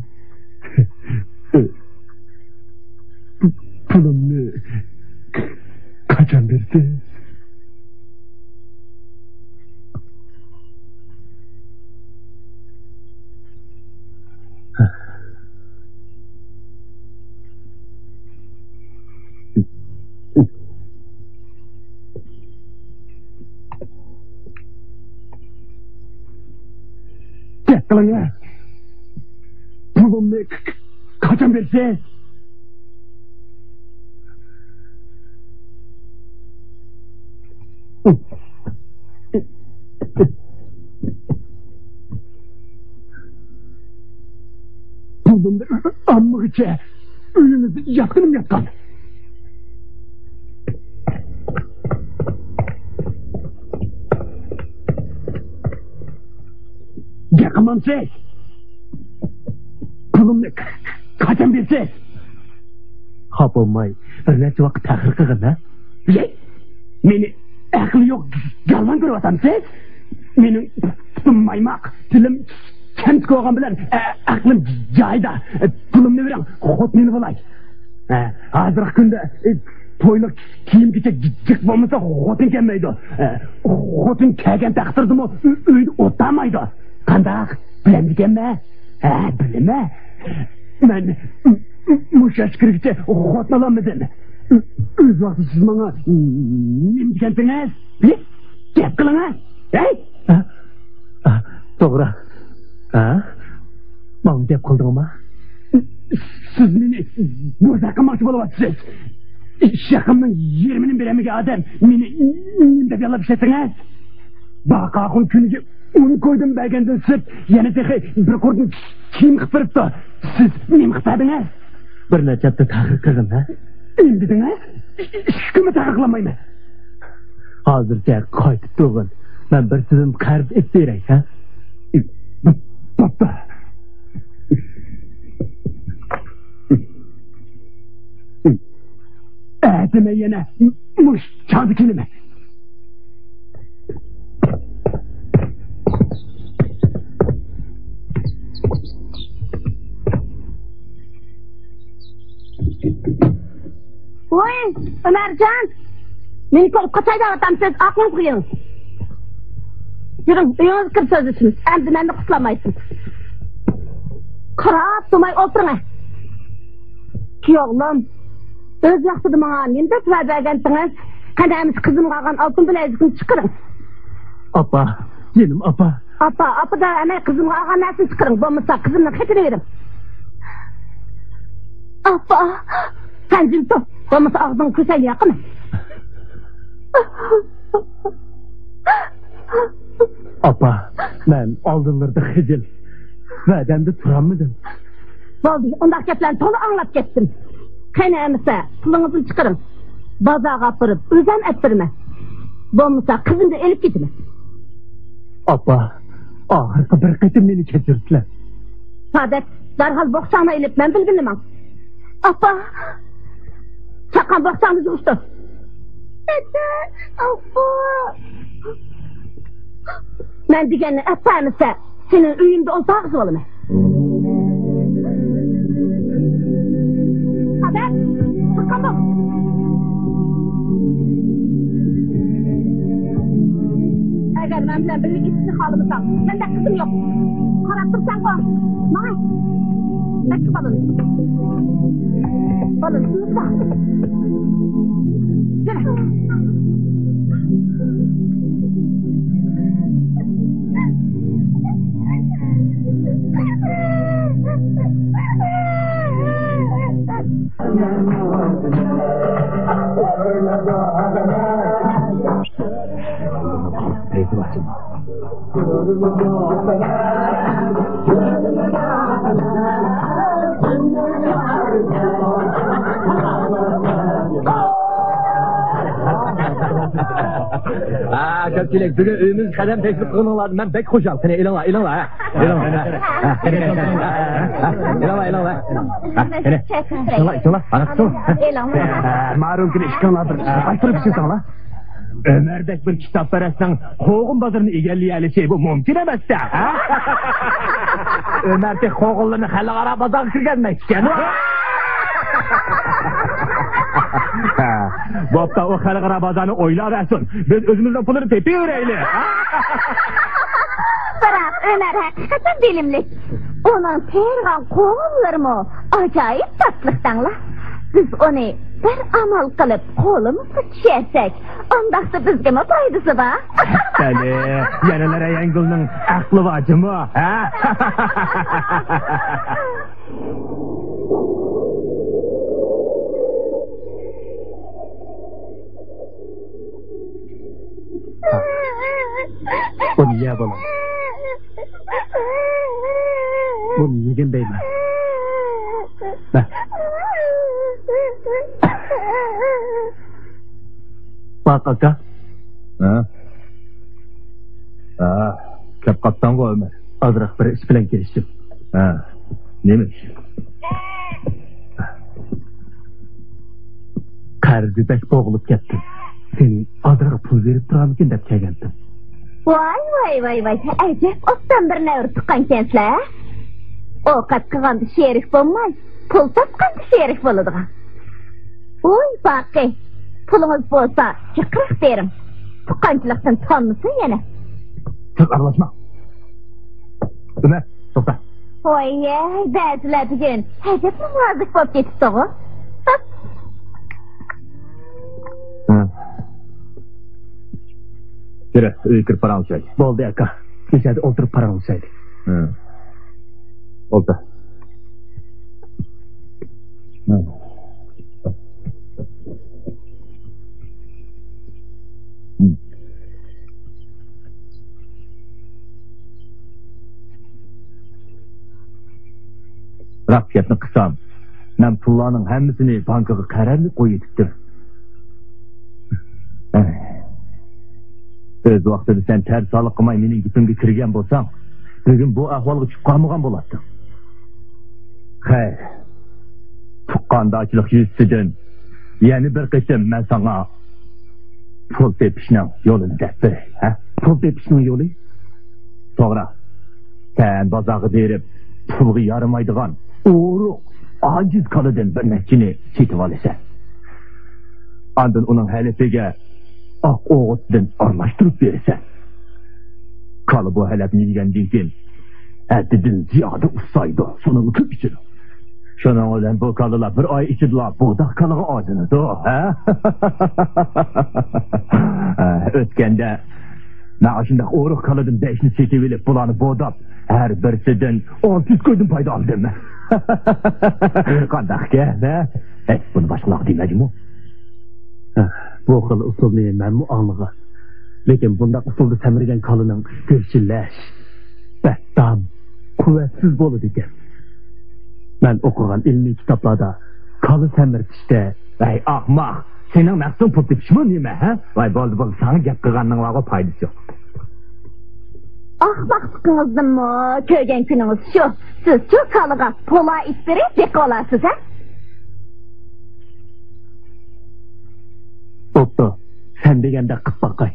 پۇلۇمنى قاچان بېرىسىز؟ گەپ قىلىڭە. پۇلۇمنى قاچان بېرىسىز؟ بۇندىن ئاممىغىچە ئۆيىڭىزدە ياتقىنىم ياتقان. گەپ قىلمامسىز؟ پۇلۇمنى قاچان بېرىسىز؟ خاپا بولماي، بىر نەچچە ۋاقىت تەخىر قىلغىن ھە. يەي، مېنى ئەقلى يوق گالۋان كۆرۈۋاتامسىز؟ مېنىڭ پۇتۇم مايماق، تىلىم چەمچىكى بولغان بىلەن، ئە، ئەقلىم جايىدا. پۇلۇمنى بېرىڭ، خوتۇن ئېلىپ ئالاي. ھە، ھازىرقى كۈندە، ئە، تويلۇق كىيىم-كېچەك جىق بولمىسا خوتۇن كەلمەيدۇ. ئە، خوتۇن كەلگەن تەقدىردىمۇ ئۆ-، ئۆيدە ئولتۇرمايدۇ. قانداق؟ بىلەمدىكەنمەن؟ ھە، بىلىمەن. مەن مۇشۇ ياشقا كىرگۈچە خوتۇن ئالالمىدىم. ئۆز ۋاقتىدا سىز ماڭا نېمە دېگەنتىڭىز؟ گەپ قىلىڭە. ھەي! توغرا. ھە؟ ماڭا گەپ قىلدىڭما؟ سىز مېنى بوزەك قىلماقچى بولۇۋاتىسىز. ئىش ھەققىمنىڭ يېرىمىنى بېرەلمىگەن ئادەم مېنى نېمە دەپ يالاپ ئىشلەتتىڭىز؟ باقاخۇن كۈنىگە ئون كويدىن بەرگەندىن سىرت، يەنە تېخى بىر قۇردىن كىيىم قىلىپ بېرىپتۇ. سىز نېمە قىلىپ بەردىڭىز؟ بىر نەچچە ھەپتە تەخىر قىلغىن، ھە؟ نېمە دېدىڭ، ھە؟ ئىككى كۈنمۇ تەخىر قىلالمايمەن. ھازىرچە قايتىپ تۇرغىن. مەن بىر تىزىم قەرز ئېلىپ بېرەي، ھە؟ بوپتۇ. ئەتە مەن يەنە مۇشۇ چاغدا كېلىمەن. ۋوي، ئۆمەرجان! مېنى كۆرۈپ قاچاي دەۋاتامسىز؟ ئاقلىڭىزغا يېڭىڭ. يۈرۈڭ، ئۆيىڭىزگە كىرىپ سۆزلىشىمىز. ئەمدى مەندىن قۇتۇلالمايسىز. قاراپ تۇرماي ئولتۇرۇڭ. كۈيئوغلۇم، ئۆز ۋاقتىدا ماڭا نېمە دەپ ۋەدە بەرگەنتىڭىز؟ قېنى ئەمىسە قىزىمغا ئالغان ئالتۇن بىلەزۈكنى چىقىرىڭ. ئاپا، جېنىم ئاپا. ئاپا، ئاپا دەۋەرمەي قىزىمغا ئالغان نەرسىنى چىقىرىڭ، بولمىسا قىزىمنىڭ خېتىنى بېرىڭ. ئاپا! سەن جىم تۇر، بولمىسا ئاغزىڭنى كۆسەيلى ياقىمەن. ئاپا، مەن ئالدىنلىرىدا خىجىل، ۋەدەمدە تۇرالمىدىم. بولدى، ئۇنداق گەپلەرنى تولا ئاڭلاپ كەتتىم. قېنى ئەمىسە، پۇلىڭىزنى چىقىرىڭ. بازارغا ئاپىرىپ، ئۆزۈم ئەپ بېرىمەن. بولمىسا قىزىمنى ئېلىپ كېتىمەن. ئاپا، ئاخىرقى بىر قېتىم مېنى كەچۈرسىلە. سادەت، دەرھال بوخچاڭنى ئېلىپ مەن بىلەن بىللە ماڭ. ئاپا! چاققان بوخچاڭنى يىغىشتۇر. ئاپا! مەن دېگەننى ئەپ بەرمىسە، سېنى ئۆيۈمدە ئولتۇرغۇزۇۋالىمەن. سادەت! چاققان بول! ئەگەر مەن بىلەن بىللە كېتىشنى خالىمىساڭ، مەندە قىزىم يوق. قاراپ تۇرساڭغۇ. ماڭا. بەك بالىنى. بالىنى. يۈرە. ئا، كۆپچىلىك، بۈگۈن ئۆيىمىزگە قەدەم تەشرىپ قىلغىنىڭلاردىن مەن بەك خۇشال. قېنى، ئېلىڭلار، ئېلىڭلار، ھە. ئېلىڭلار. ھە، قېنى، ئېلىڭلار، ئېلىڭلار. ھە، قېنى. ئېلىڭلار، ئېلىڭلار. ھە، مارۇڭكىنى ئىككىڭلار بىر ئايتتۇرۇپ ئىچىسەڭلار. ئۆمەردەك بىر كىتابپەرەسنىڭ قوغۇن بازىرىنى ئىگىلىيەلىشى بۇ مۇمكىن ئەمەس-تە، ھە؟ ئۆمەردەك قوغۇنلىرىنى خەلقئارا بازارغا كىرگۈزمەكچىكەن. بوپتۇ، ئۇ خەلقئارا بازارنى ئويلاۋەرسۇن. بىز ئۆزىمىزنىڭ پۇلىنى تېپىۋېرەيلى. بىراق ئۆمەر ھەقىقەتەن بىلىملىك. ئۇنىڭ تېرىغان قوغۇنلىرىمۇ ئاجايىپ تاتلىق دەڭلا. بىز ئۇنى بىر ئامال قىلىپ قولىمىزغا چۈشۈرسەك، ئۇنداقتا بىزگىمۇ پايدىسى بار. بەلى، يەنىلا رەيھانگۈلنىڭ ئەقلى بار جۇمۇ، ھە؟ بۇنى يە بالام. بۇنى يېگىن دەيمەن. مە. باق ئاكا. ھە؟ ھە، كەپ قاپساڭغۇ ئۆمەر. ئازراق بىر ئىش بىلەن كېلىشتىم. ھە، نېمە ئىش؟ قەرزدە بەك بوغۇلۇپ كەتتىم. سېنى ئازراق پۇل بېرىپ تۇرارمىكىن دەپ كەلگەنتىم. ۋاي، ۋاي، ۋاي، ۋاي، ئەجەب ئوبدان بىر نەۋرە تۇغقانكەنسىلەر. ئوقەت قىلغاندا شېرىك بولماي، پۇل تاپقاندا شېرىك بولىدىغان. ۋوي باقى، پۇلىڭىز بولسا جىقراق بېرىڭ. تۇغقانچىلىقتىن تانمىسۇن يەنە. كۆپ ئارىلاشما. ئۆمەر، توختا. ۋاي، بەزىلەر بۈگۈن ئەجەبمۇ نازۇك بولۇپ كېتىپتىغۇ. ھە. يۈرە، ئۆيگە كىرىپ پاراڭلىشايلى. بولدى ئاكا. كېچەدە ئولتۇرۇپ پاراڭلىشايلى. ھە. ئولتۇر. ھە. بىراق گەپنى قىلسام، مەن پۇللارنىڭ ھەممىسىنى بانكىغا قەرەللىك قويۇۋېتىپتىم. ئۆز ۋاقتىدا سەن تەرسالىق قىلماي مېنىڭ گېپىمگە كىرگەن بولساڭ، بۈگۈن بۇ ئەھۋالغا چۈشۈپ قالمىغان بولاتتىڭ. خەير، تۇغقاندارچىلىق يۈزىسىدىن يەنە بىر قېتىم مەن ساڭا پۇل تېپىشنىڭ يولىنى دەپ بېرەي، ھە؟ پۇل تېپىشنىڭ يولى؟ توغرا. سەن بازارغا بېرىپ، پۇلغا يارىمايدىغان ئورۇق، ئاجىز كالىدىن بىر نەچچىنى سېتىۋالىسەن. ئاندىن ئۇنىڭ ھەلىپىگە ئاق ئوغۇتتىن ئارىلاشتۇرۇپ بېرىسەن. كالا بۇ ھەلەپنى يېگەندىن كېيىن، ھەددىدىن زىيادە ئۇسسايدۇ، شۇنىڭغا كۆپ ئىچىدۇ. شۇنىڭ بىلەن بۇ كالىلار بىر ئاي ئىچىدىلا بوداق كالىغا ئايلىنىدۇ، ھە؟ ئۆتكەندە مەن ئاشۇنداق ئورۇق كالىدىن بەشنى سېتىۋېلىپ، بۇلارنى بوداپ، ھەر بىرسىدىن ئالتە يۈز كويدىن پايدا ئالدىم. قانداقكەن، ھە؟ ھەي، بۇنى باشقىلارغا دېمەيدىمۇ؟ بۇ خىل ئۇسۇلنى مەنمۇ ئاڭلىغان. لېكىن بۇنداق ئۇسۇلدا سەمرىگەن كالىنىڭ گۆشى لەش، بەتتام، قۇۋۋەتسىز بولىدىكەن. مەن ئوقۇغان ئىلمىي كىتابلاردا كالا سەمرىتىشتە. ھەي، ئاخماق! سېنىڭ مەقسىتىڭ پۇل تېپىشمۇ نېمە، ھە؟ ۋاي، بولدى، بولدى، ساڭا گەپ قىلغاننىڭلارغا پايدىسى يوق. ئاخماقلىقىڭىزنىمۇ كۆرگەن كۈنىڭىز شۇ. سىزچۇ كالىغا پولا ئېتىپ بېرىپ بېقىۋالارسىز، ھە؟ بوپتۇ، سەن دېگەندەك قىپ باقاي.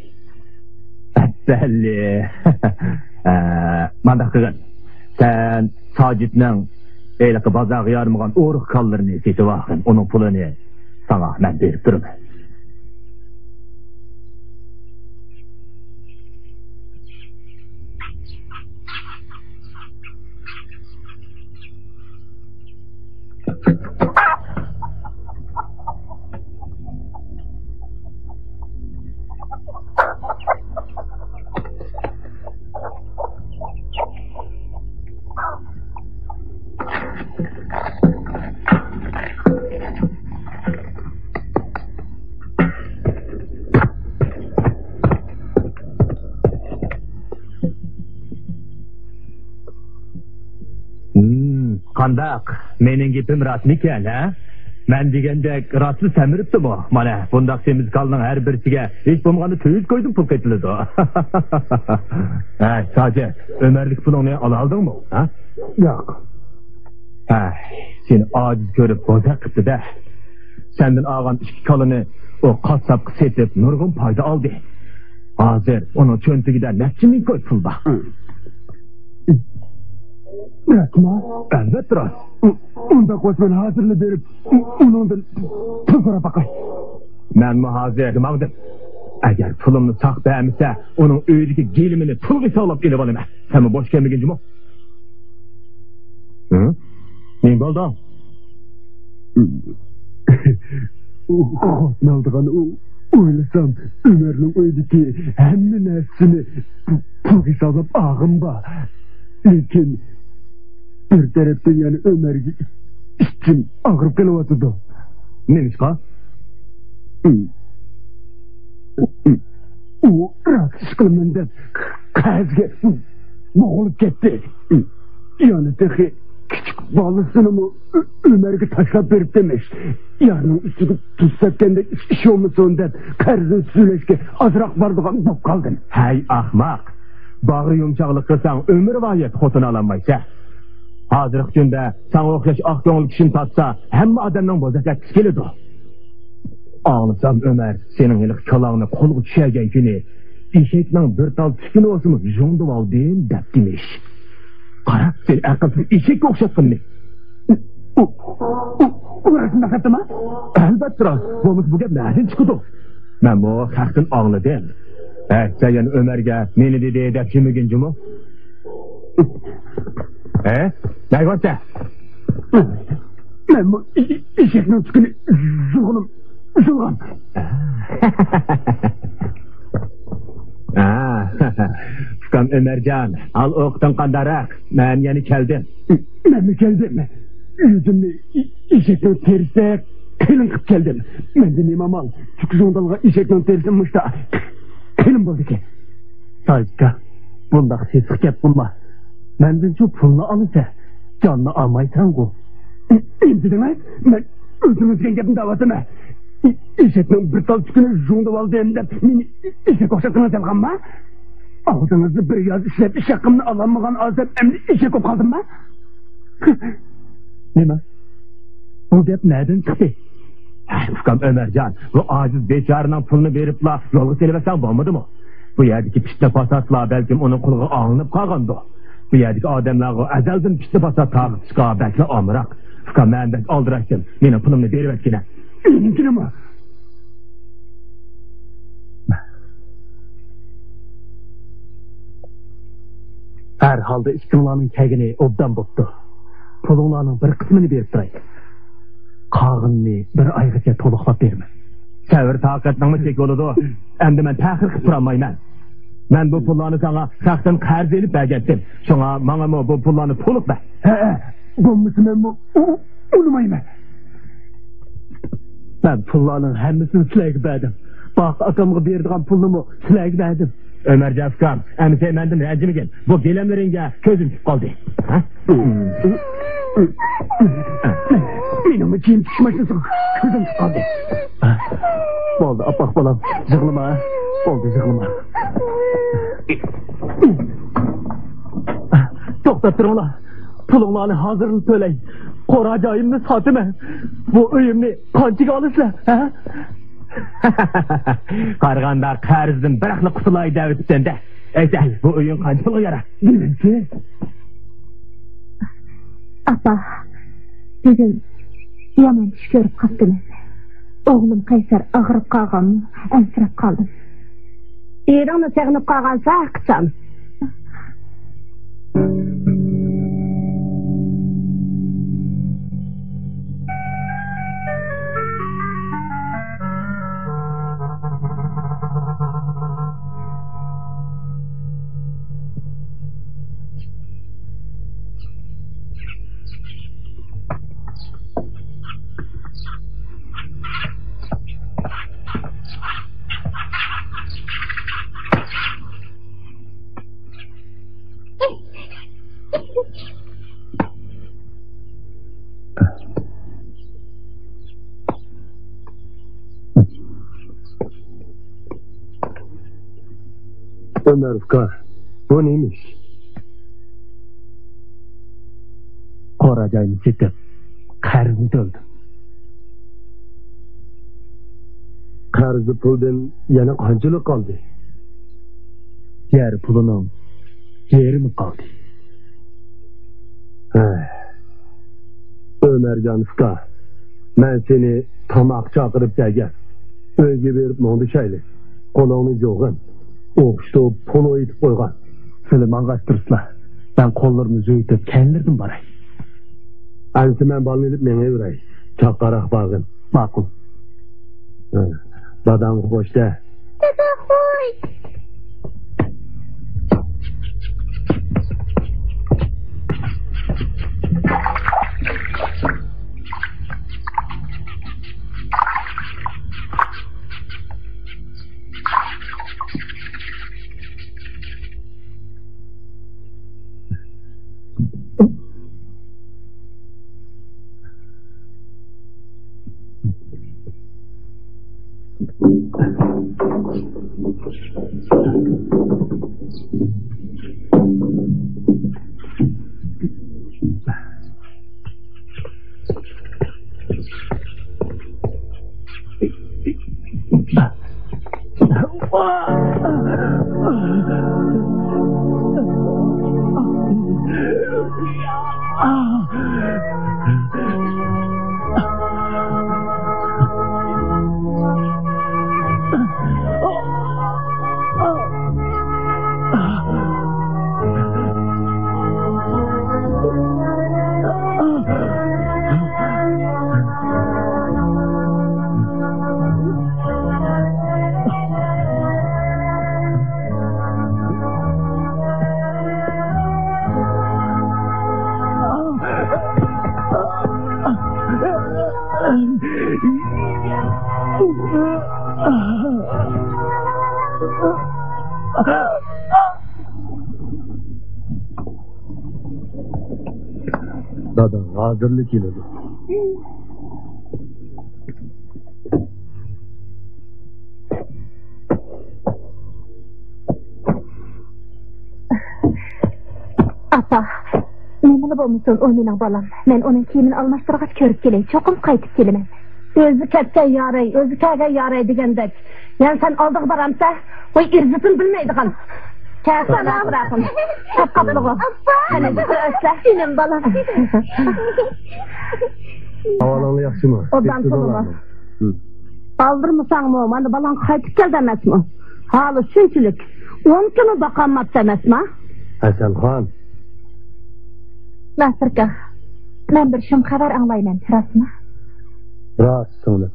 ئەپەللى. ئە، مانداق قىلغىن. سەن ساجىتنىڭ ھېلىقى بازارغا يارىمىغان ئورۇق كالىلىرىنى سېتىۋالغىن. ئۇنىڭ پۇلىنى ساڭا مەن بېرىپ تۇرىمەن. ھىم، قانداق؟ مېنىڭ گېپىم راستمىكەن، ھە؟ مەن دېگەندەك راستلا سەمرىپتىمۇ؟ مانا، بۇنداق سېمىز كالىنىڭ ھەر بىرسىگە ھېچ بولمىغاندا تۆت يۈز كويدىن پۇل قېتىلىدۇ. ھە، ساجىت، ئۆمەردىكى پۇلۇڭنى ئالالىدىڭمۇ، ھە؟ ياق. ھە، سېنى ئاجىز كۆرۈپ بوزەك قىپتۇ-دە. سەندىن ئالغان ئىككى كالىنى ئۇ قاسساپقا سېتىپ نۇرغۇن پايدا ئالدى. ھازىر ئۇنىڭ چۆنتىكىدە نەچچە مىڭ كوي پۇل بار. راستمۇ؟ ئەلۋەتتە راست. ئۇ-، ئۇنداق بولسا مەن ھازىرلا بېرىپ ئۇ-، ئۇنىڭدىن پۇل سوراپ باقاي. مەنمۇ ھازىر ماڭدىم. ئەگەر پۇلۇمنى ساق بەرمىسە، ئۇنىڭ ئۆيىدىكى گىلىمىنى پۇلغا ھېسابلاپ ئېلىۋالىمەن. سەنمۇ بوش كەلمىگىن جۇمۇ. ھە؟ نېمە بولدۇڭ؟ قورقمايدىغان ئۇ، ئويلىسام، ئۆمەرنىڭ ئۆيىدىكى ھەممە نەرسىنى پۇلغا ھېسابلاپ ئالغىنىم بار. لېكىن بىر تەرەپتىن يەنە ئۆمەرگە ئىچىم ئاغرىپ قېلىۋاتىدۇ. نېمىشقا؟ ئۇ راست ئىش قىلىمەن دەپ قەرزگە بوغۇلۇپ كەتتى. يەنە تېخى كىچىك بالىسىنىمۇ ئۆ-، ئۆمەرگە تاشلاپ بېرىپتىمىش. يارنىڭ ئۈستىگە تۇز سەپكەندەك ئىش بولمىسۇن دەپ قەرزنى سۈلەشكە ئازراق بارىدىغان بولۇپ قالدىم. ھەي ئەخمەق! باغرى يۇمشاقلىق قىلساڭ ئۆمۈرۋايەت خوتۇن ئالالمايسەن. ھازىرقى كۈندە ساڭا ئوخشاش ئاق كۆڭۈل كىشىنى تاپسا ھەممە ئادەمنىڭ بوزەك ئەتكۈسى كېلىدۇ. ئاڭلىسام ئۆمەر سېنىڭ ھېلىقى كالاڭنى قولغا چۈشۈرگەن كۈنى ئېشەكنىڭ بىر تال تۈكىنى بولسىمۇ يۇڭدۇرۇۋالدىم دەپتىمىش. قارا، سېنى ئەقىلسىز ئېشەككە ئوخشاتقىنىنى. ئۇ، ئۇ، ئۇ، ئۇ راستمۇ دەپتىما؟ ئەلۋەتتە راست. بولمىسا بۇ گەپ نەدىن چىقىدۇ؟ مەنمۇ خەقتىن ئاڭلىدىم. ھە، سەن يەنە ئۆمەرگە مېنى دېدى دەپ جىمىگىن جۇمۇ. ھە؟ نەگە بارسەن؟ مەنمۇ ئېشەكنىڭ تۈكىنى يۇغىنىم. ئۇزۇلغان. ئۇكام ئۆمەرجان، ھال ئوقىتىڭ قانداقراق؟ مەن يەنە كەلدىم. مەنمۇ كەلدىم. يۈزۈمنى ئېشەكنىڭ تېرىسىدەك قېلىن قىلىپ كەلدىم. مەندە نېمە ئامال؟ تۈك زۇڭدالغا ئېشەكنىڭ تېرىسى مۇشتا قېلىن بولىدىكەن. ساجىكا، بۇنداق سېسىق گەپ قىلما. مەندىنچۇ پۇلنى ئالىسەن، جاننى ئالمايسەنغۇ. نېمە دېدىڭىز؟ مەن ئۆزىڭىز دېگەن گەپنى دەۋاتىمەن. ئېشەكنىڭ بىر تال تۈكىنى جۇڭدىۋالدىم دەپ مېنى ئېشەككە ئوخشاتتىڭىز يالغانمۇ؟ ئاغزىڭىزنى بىر ياز ئىشلەپ ئىش ھەققىمنى ئالالمىغان ئادەم ئەمدى ئېشەك بولۇپ قالدىممۇ؟ نېمە؟ بۇ گەپ نەدىن چىقتى؟ ھە، ئۇكام ئۆمەرجان، بۇ ئاجىز بىچارىنىڭ پۇلىنى بېرىپلا يولغا سېلىۋەتسەڭ بولمىدىمۇ؟ بۇ يەردىكى پىتنە-پاساتلار بەلكىم ئۇنىڭ قۇلىقىغا ئاڭلىنىپ قالغاندۇ. بۇ يەردىكى ئادەملەرغۇ ئەزەلدىن پىتنە-پاسات تارقىتىشقا بەكلا ئامراق. ئۇكام، مەن بەك ئالدىراشتىم. مېنىڭ پۇلۇمنى بېرىۋەتكىنە. مېنىڭكىنىمۇ؟ ھەر ھالدا ئىككىڭلارنىڭ كەلگىنى ئوبدان بوپتۇ. پۇلۇڭلارنىڭ بىر قىسمىنى بېرىپ تۇراي. قالغىنىنى بىر ئايغىچە تولۇقلاپ بېرىمەن. سەۋر-تاقەتنىڭمۇ چېكى بولىدۇ. ئەمدى مەن تەخىر قىلىپ تۇرالمايمەن. مەن بۇ پۇللارنى ساڭا شەخسەن قەرز ئېلىپ بەرگەنتىم. شۇڭا ماڭىمۇ بۇ پۇللارنى تولۇق بەر. ھەئە، بولمىسا مەنمۇ ئۇ-، ئۇنىمايمەن. مەن پۇللارنىڭ ھەممىسىنى سىلەرگە بەردىم. باقى ئاكامغا بېرىدىغان پۇلنىمۇ سىلەرگە بەردىم. ئۆمەرجان ئۇكام، ئەمىسە مەندىن رەنجىمىگىن. بۇ گىلەملىرىڭگە كۆزۈم چۈشۈپ قالدى. ھە؟ مېنىڭمۇ كىيىم تىكىش ماشىنىسىغا كۆزۈم چۈشۈپ قالدى. بولدى، ئاپئاق بالام، يىغلىما. بولدى، يىغلىما. توختاپ تۇرۇڭلار. پۇلۇڭلارنى ھازىرلا تۆلەي. قورا جايىمنى ساتىمەن. بۇ ئۆيۈمنى قانچىگە ئالىسىلەر، ھە؟ قارىغاندا قەرزدىن بىراقلا قۇتۇلاي دەۋېتىپسەن-دە. ئەيسە، بۇ ئۆيۈڭ قانچە پۇلغا يارار؟ بىلمەمسىز؟ ئاپا، بۈگۈن يامان چۈش كۆرۈپ قاپتىمەن. ئوغلۇم قەيسەر ئاغرىپ قالغانمۇ، ئەنسىرەپ قالدىم. ئېرىڭنى سېغىنىپ قالغانسا، قىچان. ئۆمەر ئۇكا، بۇ نېمە ئىش؟ قورا جاينى سېتىپ، قەرزنى تۆلىدىم. قەرزى پۇلدىن يەنە قانچىلىك قالدى؟ يەر پۇلىنىڭ يېرىمى قالدى. ھە. ئۆمەرجان ئۇكا، مەن سېنى تاماق چاقىرىپ كەلگەن. ئۆيگە بېرىپ مۇڭدىشايلى. قولۇڭنى يۇغىن. ئوخشىتىپ پولۇ ئېتىپ قويغان. سىلى ماڭغاچ تۇرسىلا. مەن قوللىرىمنى يۇيۇۋېتىپ كەينىلىرىدىن باراي. ئەمسە مەن بالىنى ئېلىپ مېڭىۋېرەي. چاققانراق بارغىن. ماقۇل. ھە. داداڭغا خوش دە. دادا خوش. دادا ھازىرلا كېلىدۇ. ئاپا، نېمىلا بولمىسۇن، ئۇ مېنىڭ بالام. مەن ئۇنىڭ كىيىمىنى ئالماشتۇرغاچ كۆرۈپ كېلەي، چوقۇم قايتىپ كېلىمەن. ئۆزى كەتكەن ياراي، ئۆزى كەلگەن ياراي دېگەندەك. يەنە سەن ئالدىغا بارامسەن؟ ۋاي، ئىززىتىنى بىلمەيدىغان. كەلسەن، ئابراخىم. كەپ قاپتىغۇ. ئاپا! قېنى، بىر ئۆتسە. جېنىم بالام. ئەھۋالىڭلار ياخشىمۇ؟ ئوبدان تۇرۇڭلار. ھە. ئالدىرىمىساڭمۇ، مانا بالاڭ قايتىپ كەلدى ئەمەسمۇ؟ ھالى شۇنچىلىك. ئون كۈنمۇ باقالماپتۇ ئەمەسما؟ ھەسەنخان. ناسىركا، مەن بىر شۇم خەۋەر ئاڭلايمەن، راستمۇ؟ راست، سىڭلىم.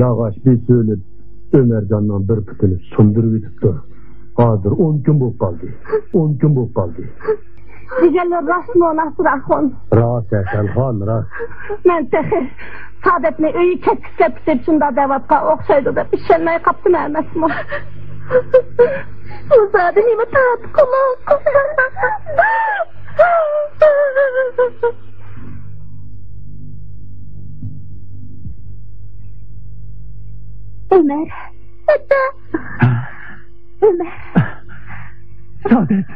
ياغاچ بىر سۆلۈپ، ئۆمەرجاننىڭ بىر پۇتىنى سۇندۇرۇۋېتىپتۇ. ھازىر ئون كۈن بولۇپ قالدى. ئون كۈن بولۇپ قالدى. دېگەنلىرى راستمۇ، ناسىر ئاخۇن؟ راست، ھەسەنخان، راست. مەن تېخى سادەتنى ئۆيىگە كەتكۈزۈپ كېتىپ شۇنداق دەۋاتقان ئوخشايدۇ دەپ ئىشەنمەي قاپتىمەن ئەمەسمۇ؟ بۇ زادى نېمە تارتقۇلۇق؟ ئۆمەر. ئۆمەر. سادەت.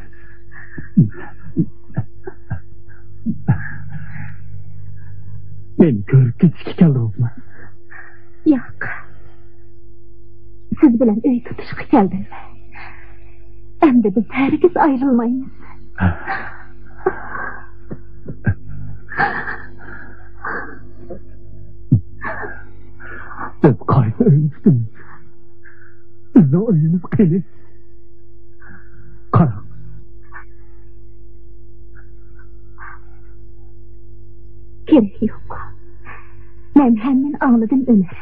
مېنى كۆرۈپ كېتىشكە كەلدىڭىزمۇ؟ ياق. سىز بىلەن ئۆي تۇتۇشقا كەلدىم. ئەمدى بىز ھەرگىز ئايرىلمايمىز. بىز قايسى ئۆينى تۇتىمىز؟ بىزنىڭ ئۆيىمىز قېنى؟ قاراڭ. كېرىكى يوق. مەن ھەممىنى ئاڭلىدىم، ئۆمەر.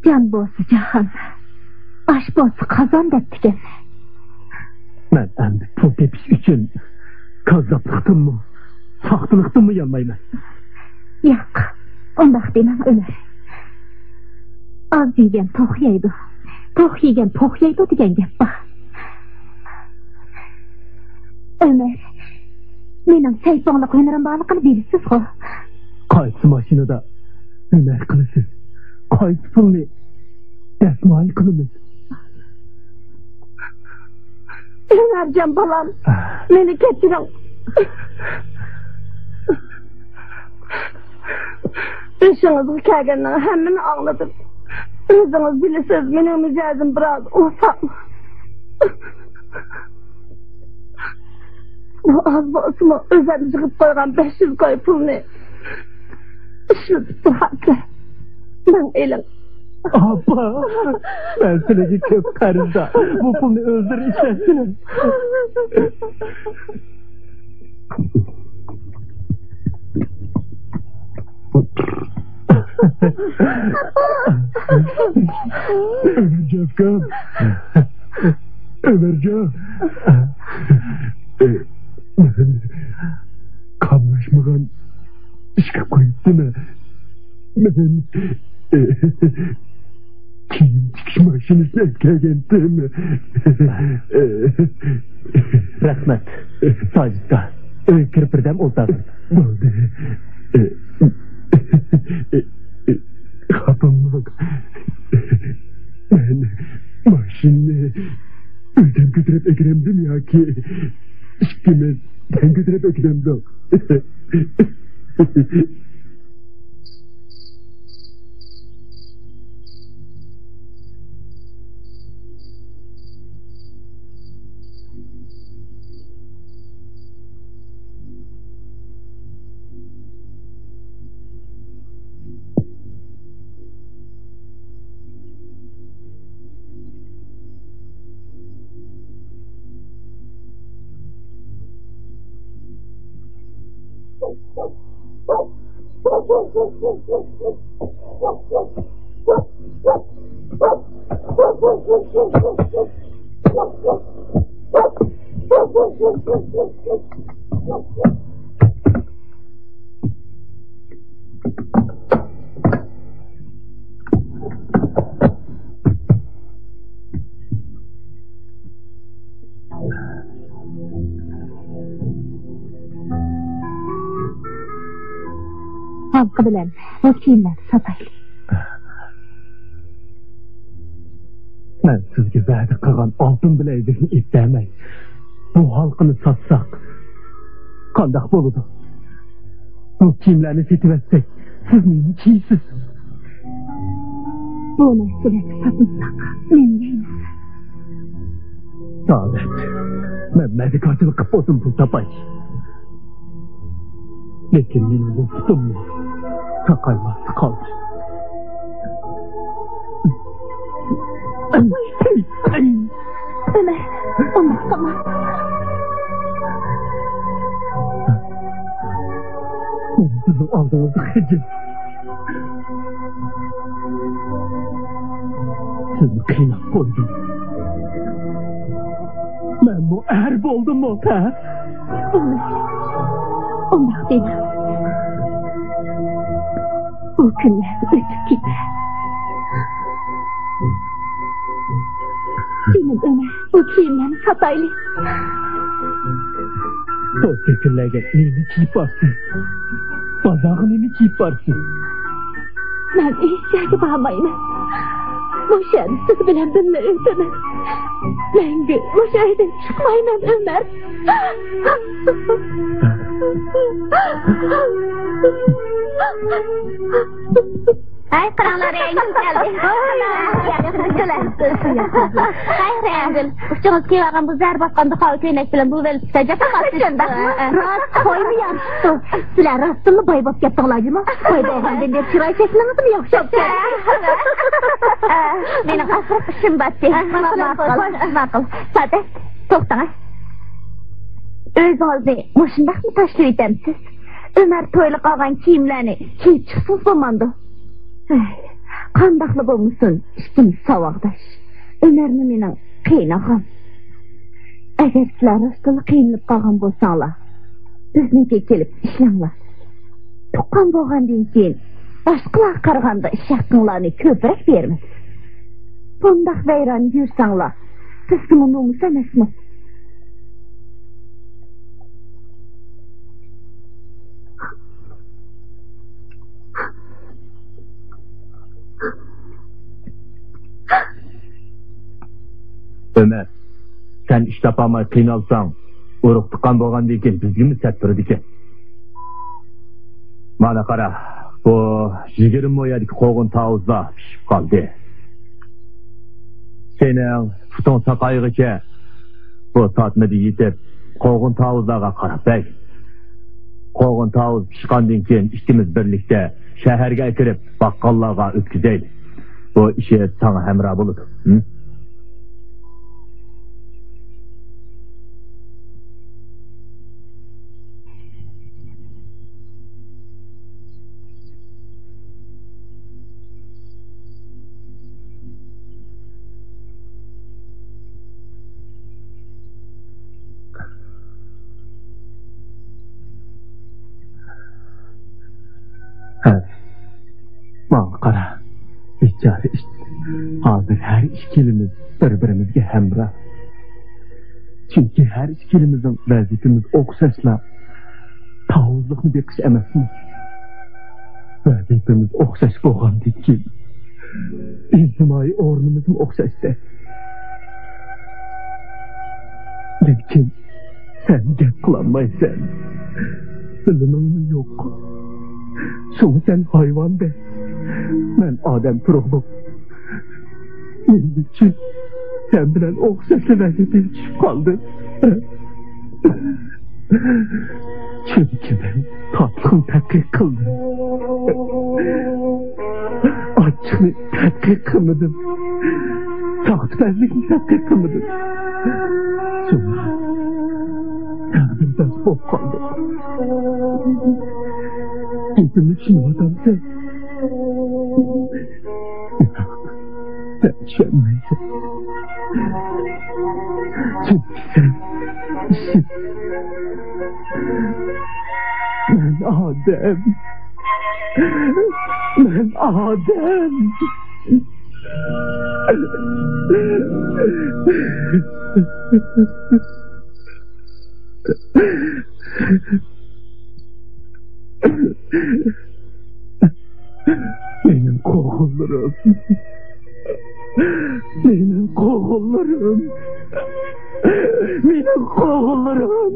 جان بولسا جاھان، ئاش بولسا قازان دەپتىكەن. مەن ئەمدى پۇل تېپىش ئۈچۈن كاززاپلىقتىنمۇ، ساختىلىقتىنمۇ يانمايمەن. ياق، ئۇنداق دېمەڭ، ئۆمەر. ئاز يېگەن توق يەيدۇ، توق يېگەن پوق يەيدۇ دېگەن گەپ بار. ئۆمەر، مېنىڭ سەيپۇڭلۇق ھۈنىرىم بارلىقىنى بىلىسىزغۇ؟ قايسى ماشىنىدا ھۈنەر قىلىسىز؟ قايسى پۇلنى دەسمايە قىلىمىز؟ ئۆمەرجان بالام، مېنى كەچۈرۈڭ. بېشىڭىزغا كەلگەننىڭ ھەممىنى ئاڭلىدىم. ئۆزىڭىز بىلىسىز، مېنىڭ مىجەزىم بىراز ئوسال. بۇ ئاز بولسىمۇ، ئۆزۈم يىغىپ قويغان بەش يۈز كوي پۇلنى ئىشلىتىپ تۇراركەن. مېڭىپ ئېلىڭ. ئاپا، مەن سىلەرگە كۆپ قەرزدار. بۇ پۇلنى ئۆزلىرى ئىشلەتسۇن. ئۆمەرجان ئۇكام. ئۆمەرجان. قاملاشمىغان ئىش قىلىپ قويۇپتىمەن. مەن كىيىم تىكىش ماشىنىسىنى ئەكەلگەنتىم. رەھمەت، ساجىدكا. ئۆيگە كىرىپ بىردەم ئولتۇر. بولدى. خاپا بولماڭ. مەن ماشىنىنى ئۆزۈم كۆتۈرۈپ ئەكىرەمدىم ياكى ئىككىمىز تەڭ كۆتۈرۈپ ئەكىرەمدۇق؟ ھالقا بىلەن بۇ كىيىملەرنى ساتايلى. مەن سىزگە ۋەدە قىلغان ئالتۇن بىلەيزۈكنى ئېلىپ بەرمەي، بۇ ھالقىنى ساتساق قانداق بولىدۇ؟ بۇ كىيىملەرنى سېتىۋەتسەك، سىز نېمە كىيىسىز؟ بۇ نەرسىلەرنى ساتمىساق نېمە يەيمىز؟ سائادەت، مەن مەدىكارچىلىق قىلىپ بولسۇن پۇل تاپاي. لېكىن مېنىڭ بۇ پۇتۇممۇ ساقايماستىن قالدى. ئۆمەر، ئۇنداق قىلما. مەن سىزنىڭ ئالدىڭىزدا خىجىل. سىزنى قىيناپ قويدۇم. مەنمۇ ئەر بولدۇممۇ، ھە؟ ئۇنداق دېمە. بۇ كۈنلەر ئۆتۈپ كېتەر. جېنىم ئۆمەر، بۇ كىيىملەرنى ساتايلى. توي كۈنلەرگە نېمە كىيىپ بارسىز؟ بازارغا نېمە كىيىپ بارسىز؟ مەن ھېچ يەرگە بارمايمەن. مۇشۇ يەردە سىز بىلەن بىللە ئۆتىمەن. مەڭگۈ مۇشۇ ئۆيدىن چىقمايمەن، ئۆمەر. ھەي، قاراڭلار، رەڭگۈل كەلدى. ھەي، رەڭگۈل، ئۇچىڭىز كىيىۋالغان بۇ زەر باسقان دۇخاۋا كۆينەك بىلەن بۇ ۋېلىسىپىتتە جاپا قىلىسىز. شۇنداقمۇ؟ راست، تويمۇ يارىشىپتۇ. سىلەر راستتىنلا باي بولۇپ كەتتىڭلار جۇمۇ. باي بولغاندىن بېرى چىراي شەكلىڭىزمۇ ياخشى بوپتۇ. مېنىڭ ئاخىرقى ئىشىم بار ئىدى. ماقۇل، ماقۇل، ماقۇل. سادەت، توختاڭ. ئۆزىڭىزنى مۇشۇنداقمۇ تاشلىۋېتەمسىز؟ ئۆمەر تويلۇق ئالغان كىيىملەرنى كىيىپ چىقسىڭىز بولمامدۇ؟ ھەي، قانداقلا بولمىسۇن، ئىككىمىز ساۋاقداش. ئۆمەرمۇ مېنىڭ قېيىنئاغام. ئەگەر سىلەر راستتىنلا قىينىلىپ قالغان بولساڭلار، بىزنىڭكىگە كېلىپ ئىشلەڭلار. تۇغقان بولغاندىن كېيىن، باشقىلارغا قارىغاندا ئىش ھەققىڭلارنى كۆپرەك بېرىمىز. بۇنداق ۋەيران يۈرسەڭلار، بىزگىمۇ نومۇس ئەمەسمۇ؟ ئۆمەر، سەن ئىش تاپالماي قىينالساڭ، ئۇرۇق تۇغقان بولغاندىن كېيىن بىزگىمۇ سەت تۇرىدىكەن. مانا قارا، بۇ يىگىرمە مو يەردىكى قوغۇن تاۋۇزلار پىشىپ قالدى. سېنىڭ پۇتۇڭ ساقايغىچە بۇ تارتمىدا يېتىپ، قوغۇن تاۋۇزلارغا قاراپ بەر. قوغۇن تاۋۇز پىشقاندىن كېيىن ئىككىمىز بىرلىكتە شەھەرگە ئەكىرىپ باققاللارغا ئۆتكۈزەيلى. بۇ ئىشى ساڭا ھەمراھ بولىدۇ. ھە؟ ھە، ماڭا قارا، بىچارە ئىت. ھازىر ھەر ئىككىلىمىز بىر-بىرىمىزگە ھەمراھ. چۈنكى ھەر ئىككىلىمىزنىڭ ۋەزىپىمىز ئوخشاشلا تاۋۇزلۇقنى بېقىش ئەمەسمۇ؟ ۋەزىپىمىز ئوخشاش بولغاندىكىن، ئىجتىمائىي ئورنىمىزمۇ ئوخشاشتەك. لېكىن سەن گەپ قىلالمايسەن. بىلىمىڭمۇ يوق. شۇڭا سەن ھايۋاندەك، مەن ئادەم تۇرۇقلۇق. نېمە ئۈچۈن سەن بىلەن ئوخشاشلا ۋەزىيەتكە چۈشۈپ قالدىم؟ چۈنكى مەن تاتلىقنى تەتقىق قىلدىم. ئاچچىقنى تەتقىق قىلمىدىم. ساختىپەزلىكنى تەتقىق قىلمىدىم. شۇڭا تەقدىرداش بولۇپ قالدىم. گېپىمنى چۈشىنىۋاتامسەن؟ ياق، سەن چۈشەنمەيسەن. چۈنكى سەن ئىشىك. مەن ئادەم. مەن ئادەم. مېنىڭ قوغۇنلىرىم. مېنىڭ قوغۇنلىرىم. مېنىڭ قوغۇنلىرىم.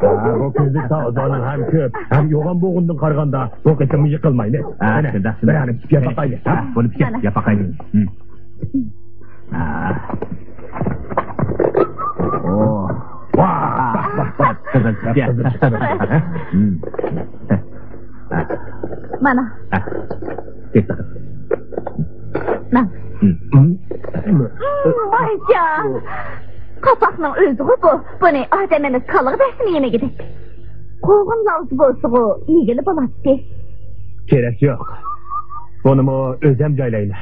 ھە، بۇ كۈزلۈك تاۋۇزلارنىڭ ھەم كۆپ، ھەم يوغان بولغىنىدىن قارىغاندا، بۇ قېتىممۇ يىقىلمايمىز. ھە، قېنى، شۇنداق، بىر شۇنداق. ئانا پىشىپ يەپ باقايلى. ھە، بۇنى پىشىپ يەپ باقايلى. ھە. ئوھ. ۋاھ، ۋاھ، ۋاھ، ۋاھ. قىزىل پىشىپ. ھە. مانا. ھە. ماڭ. ۋايجان! قاپاقنىڭ ئۆزىغۇ بۇ. بۇنى ئادەم ئەمەس، كالىغا بەرسىمۇ يېمىگۈدەك. قوغۇن لاۋزا بولسىغۇ، يېگىلى بولاتتى. كېرەك يوق. بۇنىمۇ ئۆزۈم جايلايمەن.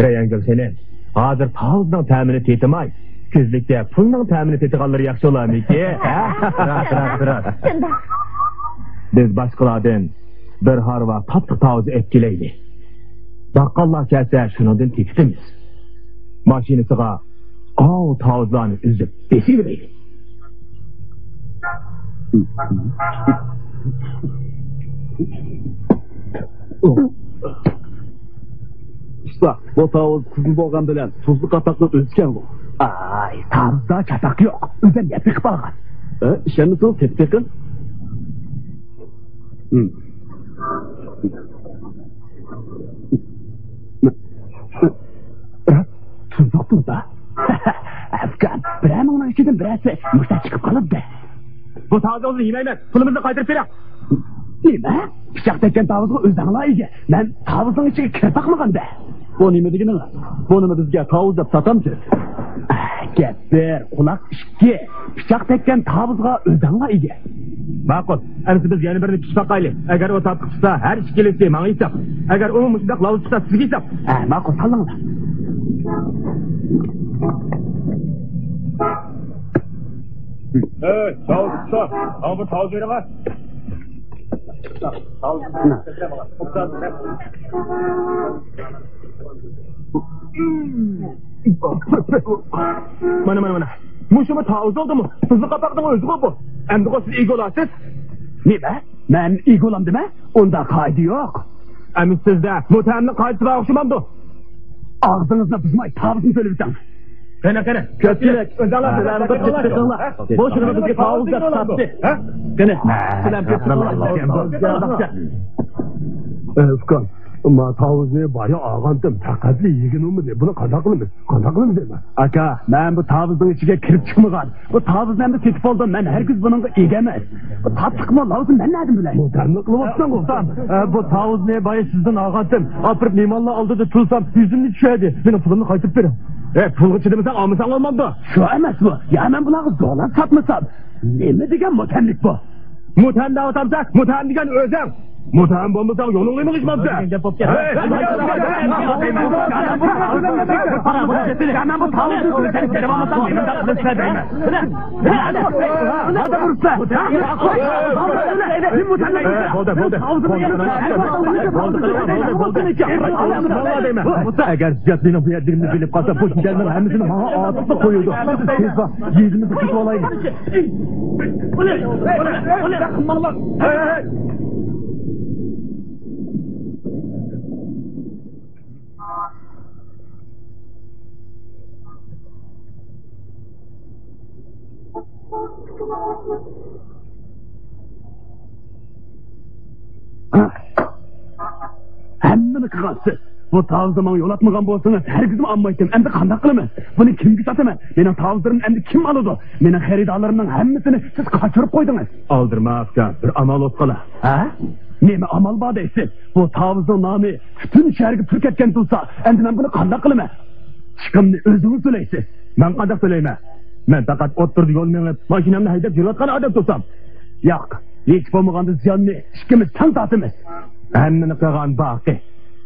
رەيھانگۈل خېنىم، ھازىر تاۋۇزنىڭ تەمىنى تېتىماي، كۈزلۈكتە پۇلنىڭ تەمىنى تېتىغانلىرى ياخشى بولارمىكىن؟ ھە؟ راست، راست، راست. شۇنداق. بىز باشقىلاردىن بىر ھارۋا تاتلىق تاۋۇز ئەپ كېلەيلى. باققاللار كەلسە، شۇنىڭدىن تېتىتىمىز. ماشىنىسىغا ئاۋۇ تاۋۇزلارنى ئۈزۈپ بېسىۋېلەيلى. ئۇستا، بۇ تاۋۇز قىزىل بولغان بىلەن تۇزلۇق قاپاقنىڭ ئۆزىكەنغۇ؟ ئاي، تاۋۇزدا چاتاق يوق. ئۆزۈم يەپ بېقىپ ئالغان. ئە، ئىشەنمىسىڭىز تېتىپ بېقىڭ. تۇزلۇق پۇلدا. ئەفكان، بىرەر مىڭنىڭ ئىچىدىن بىرەرسى مۇشتاق چىقىپ قالىدۇ. بۇ تاۋۇزىڭىزنى يېمەيمەن، پۇلىمىزنى قايتۇرۇپ بېرىڭ. نېمە؟ پىچاق تەگكەن تاۋۇزغا ئۆزۈڭلار ئىگە. مەن تاۋۇزنىڭ ئىچىگە كىرىپ باقمىغان-دە. بۇ نېمە دېگىنىڭىز؟ بۇنىمۇ بىزگە تاۋۇز دەپ ساتامسىز؟ گەپ بىر، قۇلاق ئىككى. پىچاق تەگكەن تاۋۇزغا ئۆزۈڭلار ئىگە. ماقۇل. ئەمسە بىز يەنە بىرىنى پىچىپ باقايلى. ئەگەر ئۇ تاتلىق چىقسا، ھەر ئىككىلىسى ماڭا ھېساب. ئەگەر ئۇمۇ مۇشۇنداق لاۋۇز چىقسا، سىزگە ھېساب. ھە، ماقۇل، سالىڭلار. ئەي، تاۋۇز چىقسا، ماڭا بىر تاۋۇز بېرىڭە. مانا، مانا، مانا. مۇشۇمۇ تاۋۇز بولدىمۇ؟ تۇزلۇق قاپاقنىڭ ئۆزىغۇ بۇ. ئەمدىغۇ سىز ئىگە بولارسىز. نېمە؟ مەن ئىگە بولامدىمەن؟ ئۇنداق قائىدە يوق. ئەمدى سىزدە مۇتتەھەمنىڭ قائىدىسى بار ئوخشىمامدۇ؟ ئاغزىڭىزنى بۇزماي، تاۋۇزنى تۆلىۋېتىڭ. قېنى، قېنى. كۆپچىلىك، ئۆزۈڭلار سىلەرنى بىر تېپىپ بېقىڭلار. بۇ شۇنى بىزگە تاۋۇز دەپ ساتتى. قېنى، سىلەر بىر تېپىپ بېقىڭلار. ئۇكام، ما تاۋۇزنى بايا ئالغانتىم، پەقەتلا يېگىنى بولمىدى. بۇنى قانداق قىلىمىز؟ قانداق قىلىمىز دەيمەن؟ ئاكا، مەن بۇ تاۋۇزنىڭ ئىچىگە كىرىپ چىقمىغان. بۇ تاۋۇزنى ئەمدى سېتىپ بولدۇم. مەن ھەرگىز بۇنىڭغا ئىگە ئەمەس. بۇ تاتلىقمۇ، لاۋزىمۇ مەن نەدىن بىلەي؟ مۇتەملىق قىلىۋاتساڭغۇ. ئۇستام، ئە، بۇ تاۋۇزنى بايا سىزدىن ئالغانتىم. ئاپىرىپ مېھمانلار ئالدىدا تۇرسام، يۈزۈمنى چۈشۈردى. مېنىڭ پۇلۇمنى قايتۇرۇپ بېرىڭ. ئەي، پۇلغا چىدىمىساڭ ئالمىساڭ بولمامدۇ؟ شۇ ئەمەسمۇ؟ يا مەن بۇلارغا زورلاپ ساتمىسام؟ نېمە دېگەن مۇتەملىك بۇ؟ مۇتەم دەۋاتامسەن؟ مۇتەم دېگەن ئۆزۈڭ. مۇتەم بولمىساڭ يولۇڭنى مېڭىشمامسەن؟ بولدى، بولدى. بولدى، بولدى. بولدى، بولدى، بولدى. ئەگەر زىياد مېنىڭ بۇ يەردىكىمنى بىلىپ قالسا، بۇ جىگەرنىڭ ھەممىسىنى ماڭا ئاتىپ قويىدۇ. تېزلا يېزىمىزنى تۇتۇۋالايلى. ھەممىنى قىلغانسىز. بۇ تاۋۇزنى ماڭا يولاتمىغان بولسىڭىز، ھەرگىزمۇ ئالمايتتىم. ئەمدى قانداق قىلىمەن؟ بۇنى كىمگە ساتىمەن؟ مېنىڭ تاۋۇزلىرىمنى ئەمدى كىم ئالىدۇ؟ مېنىڭ خېرىدارلىرىمنىڭ ھەممىسىنى سىز قاچۇرۇپ قويدىڭىز. ئالدىرىما ئاكا، بىر ئامال بولۇپ قالا. ھە؟ نېمە ئامال بار دەيسىز؟ بۇ تاۋۇزنىڭ نامى پۈتۈن شەھەرگە پۈر كەتكەن تۇرسا، ئەمدى مەن بۇنى قانداق قىلىمەن؟ چىقىمنى ئۆزىڭىز تۆلەيسىز. مەن قانداق تۆلەيمەن؟ مەن پەقەت ئوتتۇرىدا يول مېڭىپ، ماشىنامنى ھەيدەپ يۈرۈۋاتقان ئادەم تۇرسام. ياق، ھېچ بولمىغاندا زىياننى ئىككىمىز تەڭ تارتىمىز. ھەممىنى قىلغان باقى.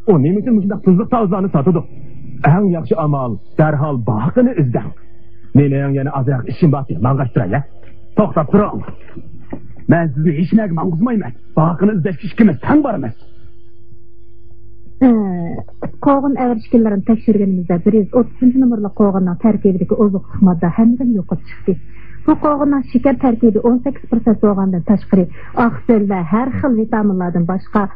ئۇ نېمە ئۈچۈن مۇشۇنداق تۇزلۇق تاۋۇزلارنى ساتىدۇ؟ ئەڭ ياخشى ئامال، دەرھال باقىنى ئىزدەڭ. مېنىڭ يەنە ئازراق ئىشىم بار، ماڭغاچ تۇراي، ھە؟ توختاپ تۇرۇڭ. مەن سىزنى ھېچنەگە ماڭغۇزمايمەن. باقىنى ئىزدەشكە ئىككىمىز تەڭ بارىمىز. ئە، قوغۇن ئەۋرىشكىنلىرىنى تەكشۈرگىنىمىزدە، بىر يۈز ئوتتۇزىنچى نومۇرلۇق قوغۇننىڭ تەركىبىدىكى ئوزۇقلۇق ماددا ھەممىدىن يۇقىرى چىقتى. بۇ قوغۇننىڭ شېكەر تەركىبى ئون سەككىز پىرسەنت بولغاندىن تاشقىرى، ئاقسىل ۋە ھەر خىل ۋىتامىنلاردىن باشقا،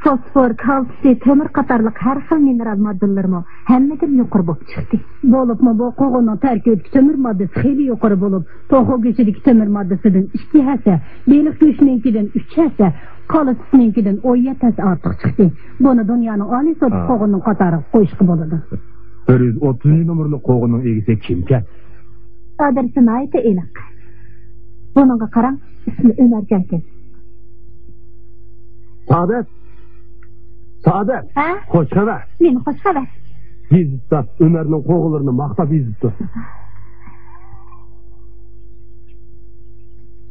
فوسفور، كالتسىي، تۆمۈر قاتارلىق ھەر خىل مىنېرال ماددىلىرىمۇ ھەممىدىن يۇقىرى بولۇپ چىقتى. بولۇپمۇ بۇ قوغۇننىڭ تەركىبىدىكى تۆمۈر ماددىسى خېلى يۇقىرى بولۇپ، توخۇ گۆشىدىكى تۆمۈر ماددىسىدىن ئىككى ھەسسە، بېلىق گۆشىنىڭكىدىن ئۈچ ھەسسە، كالا سۈتىنىڭكىدىن ئون يەتتە ھەسسە ئارتۇق چىقتى. بۇنى دۇنيانىڭ ئالىي سودا قوغۇنىنىڭ قاتارىغا قويۇشقا بولىدۇ. بىر يۈز ئوتتۇزىنچى نومۇرلۇق قوغۇننىڭ ئىگىسى كىمكەن؟ ئادرېسى ناھايىتى ئېنىق. بۇنىڭغا قاراڭ، ئىسمى ئۆمەرجانكەن. سائادەت! سائادەت! ھە؟ خوش خەۋەر! نېمە خوش خەۋەر؟ گېزىتتا ئۆمەرنىڭ قوغۇنلىرىنى ماختاپ يېزىپتۇ.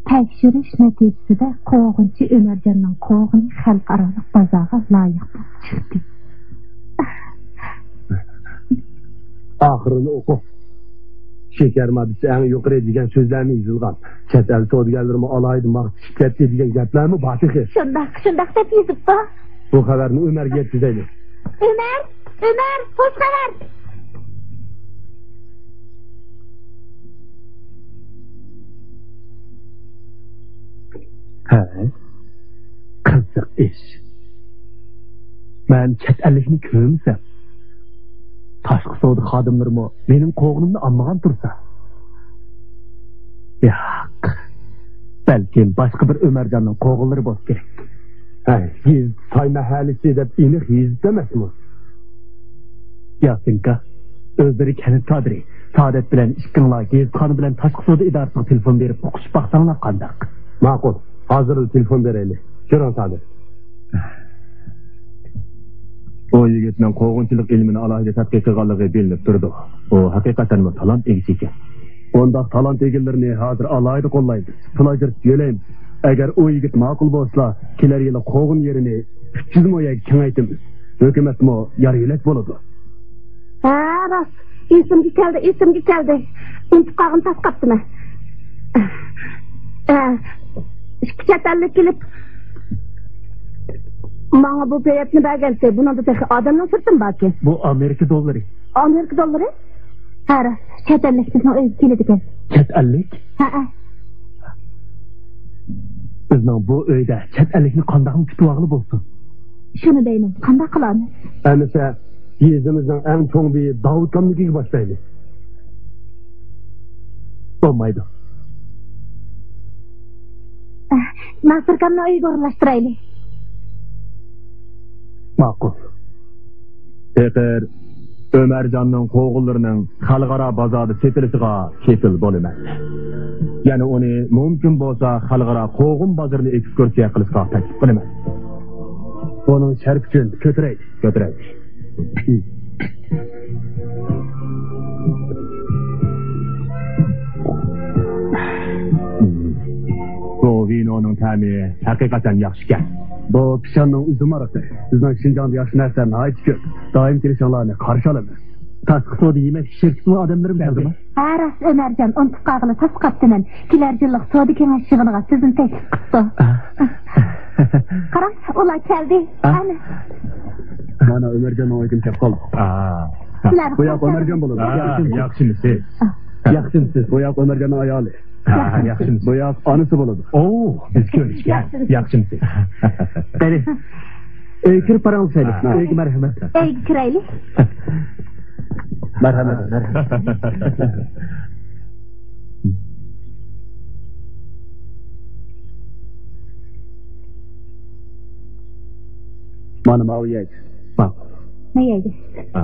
تەكشۈرۈش نەتىجىسىدە قوغۇنچى ئۆمەرجاننىڭ قوغۇنى خەلقئارالىق بازارغا لايىق بولۇپ چىقتى. ئاخىرىنى ئوقۇ. شېكەر ماددىسى ئەڭ يۇقىرى دېگەن سۆزلەرمۇ يېزىلغان. چەت ئەل سودىگەرلىرىمۇ ئالاھىدە ماختىشىپ كەتتى دېگەن گەپلەرمۇ بار تېخى. شۇنداق، شۇنداق دەپ يېزىپتۇ. بۇ خەۋەرنى ئۆمەرگە يەتكۈزەيلى. ئۆمەر! ئۆمەر! خوش خەۋەر! ھە؟ قىزىق ئىش. مەن چەت ئەللىكنى كۆرمىسەم، تاشقى سودا خادىملىرىمۇ مېنىڭ قوغۇنۇمنى ئالمىغان تۇرسا. ياق. بەلكىم باشقا بىر ئۆمەرجاننىڭ قوغۇنلىرى بولسا كېرەك. ھەي، يېزا ساي مەھەللىسى دەپ ئېنىق يېزىپتۇ ئەمەسمۇ؟ ياسىنكا، ئۆزلىرى كەنت كادىرى سائادەت بىلەن ئىككىڭلار گېزىتخانا بىلەن تاشقى سودا ئىدارىسىغا تېلېفون بېرىپ ئۇقۇشۇپ باقساڭلار قانداق؟ ماقۇل، ھازىرلا تېلېفون بېرەيلى. يۈرۈڭ سائادەت. بۇ يىگىتنىڭ قوغۇنچىلىق ئىلمىنى ئالاھىدە تەتقىق قىلغانلىقى بىلىنىپ تۇرىدۇ. ئۇ ھەقىقەتەنمۇ تالانت ئىگىسى ئىكەن. بۇنداق تالانت ئىگىلىرىنى ھازىر ئالاھىدە قوللايمىز، پۇل ئاجرىتىپ يۆلەيمىز. ئەگەر ئۇ يىگىت ماقۇل بولسا، كېلەر يىلى قوغۇن يېرىنى ئۈچ يۈز مو يەرگە كېڭەيتىمىز. ھۆكۈمەتمۇ يار يۆلەك بولىدۇ. ھە، راست. ئېسىمگە كەلدى، ئېسىمگە كەلدى. ئۇنتۇپ قالغىنى تاس قاپتىمەن. ھە، ئىككى چەت ئەللىك كېلىپ، ماڭا بۇ پېيەتنى بەرگەنتى. بۇنىڭدا تېخى ئادەمنىڭ سۈرىتىمۇ باركەن. بۇ ئامېرىكا دوللىرى. ئامېرىكا دوللىرى؟ ھە، راست. چەت ئەللىك بىزنىڭ ئۆيگە كېلىدىكەن. چەت ئەللىك؟ ھەئە. بىزنىڭ بۇ ئۆيدە چەت ئەللىكنى قانداقمۇ كۈتۈۋالغىلى بولسۇن؟ شۇنى دەيمەن، قانداق قىلارمىز؟ ئەمىسە، يېزىمىزنىڭ ئەڭ چوڭ بېيى داۋۇتكامنىڭكىگە باشلايلى. بولمايدۇ. ئەھ، ناسىركامنىڭ ئۆيىگە ئورۇنلاشتۇرايلى. ماقۇل. پېقىر ئۆمەرجاننىڭ قوغۇنلىرىنىڭ خەلقئارا بازاردا سېتىلىشىغا كېپىل بولىمەن. يەنە ئۇنى مۇمكىن بولسا خەلقئارا قوغۇن بازىرىنى ئېكسكۇرسىيە قىلىشقا تەكلىپ قىلىمەن. بۇنىڭ شەرىپى ئۈچۈن كۆتۈرەي. كۆتۈرەي. بۇ ۋىنونىڭ تەمى ھەقىقەتەن ياخشىكەن. بۇ پىشاننىڭ ئۈزۈم ھارىقى. بىزنىڭ شىنجاڭدا ياخشى نەرسىلەر ناھايىتى كۆپ. دائىم كېلىشىڭلارنى قارشى ئالىمىز. تاشقى سودا يېمەكلىك شىركىتىنىڭ ئادەملىرىمۇ كەلدىمۇ؟ ھە، راست، ئۆمەرجان، ئۇنتۇپ قالغىلى تاس قاپتىمەن. كېلەر يىللىق سودا كېڭەش يىغىنىغا سىزنى تەكلىپ قىپتۇ. قاراڭ، ئۇلار كەلدى. ئەنە. مانا ئۆمەرجاننىڭ ئايىدىم كەپ قالدى. بۇ ياق ئۆمەرجان بولىدۇ. ياخشىمۇسىز؟ ياخشىمۇسىز؟ بۇ ياق ئۆمەرجاننىڭ ئايالى. ياخشىمۇسىز؟ بۇ ياق ئانىسى بولىدۇ. ئوو، بىز كۆرۈشكەن. ياخشىمۇسىز؟ قېنى، ئۆيگە كىرىپ باراڭلىسايلى. ئۆيگە مەرھەمەت. ئۆيگە كىرەيلى. مەرھەمەت، مەرھەمەت. مانا ماۋۇ يەگە. ماقۇل. ما يەگە؟ ھا.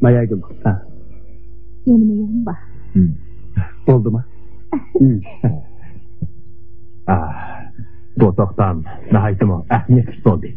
ما يەگىمۇ؟ ھا. يەنە ما يەگىم بار؟ بولدىمۇ؟ بۇ توختام ناھايىتىمۇ ئەھمىيەتلىك بولدى.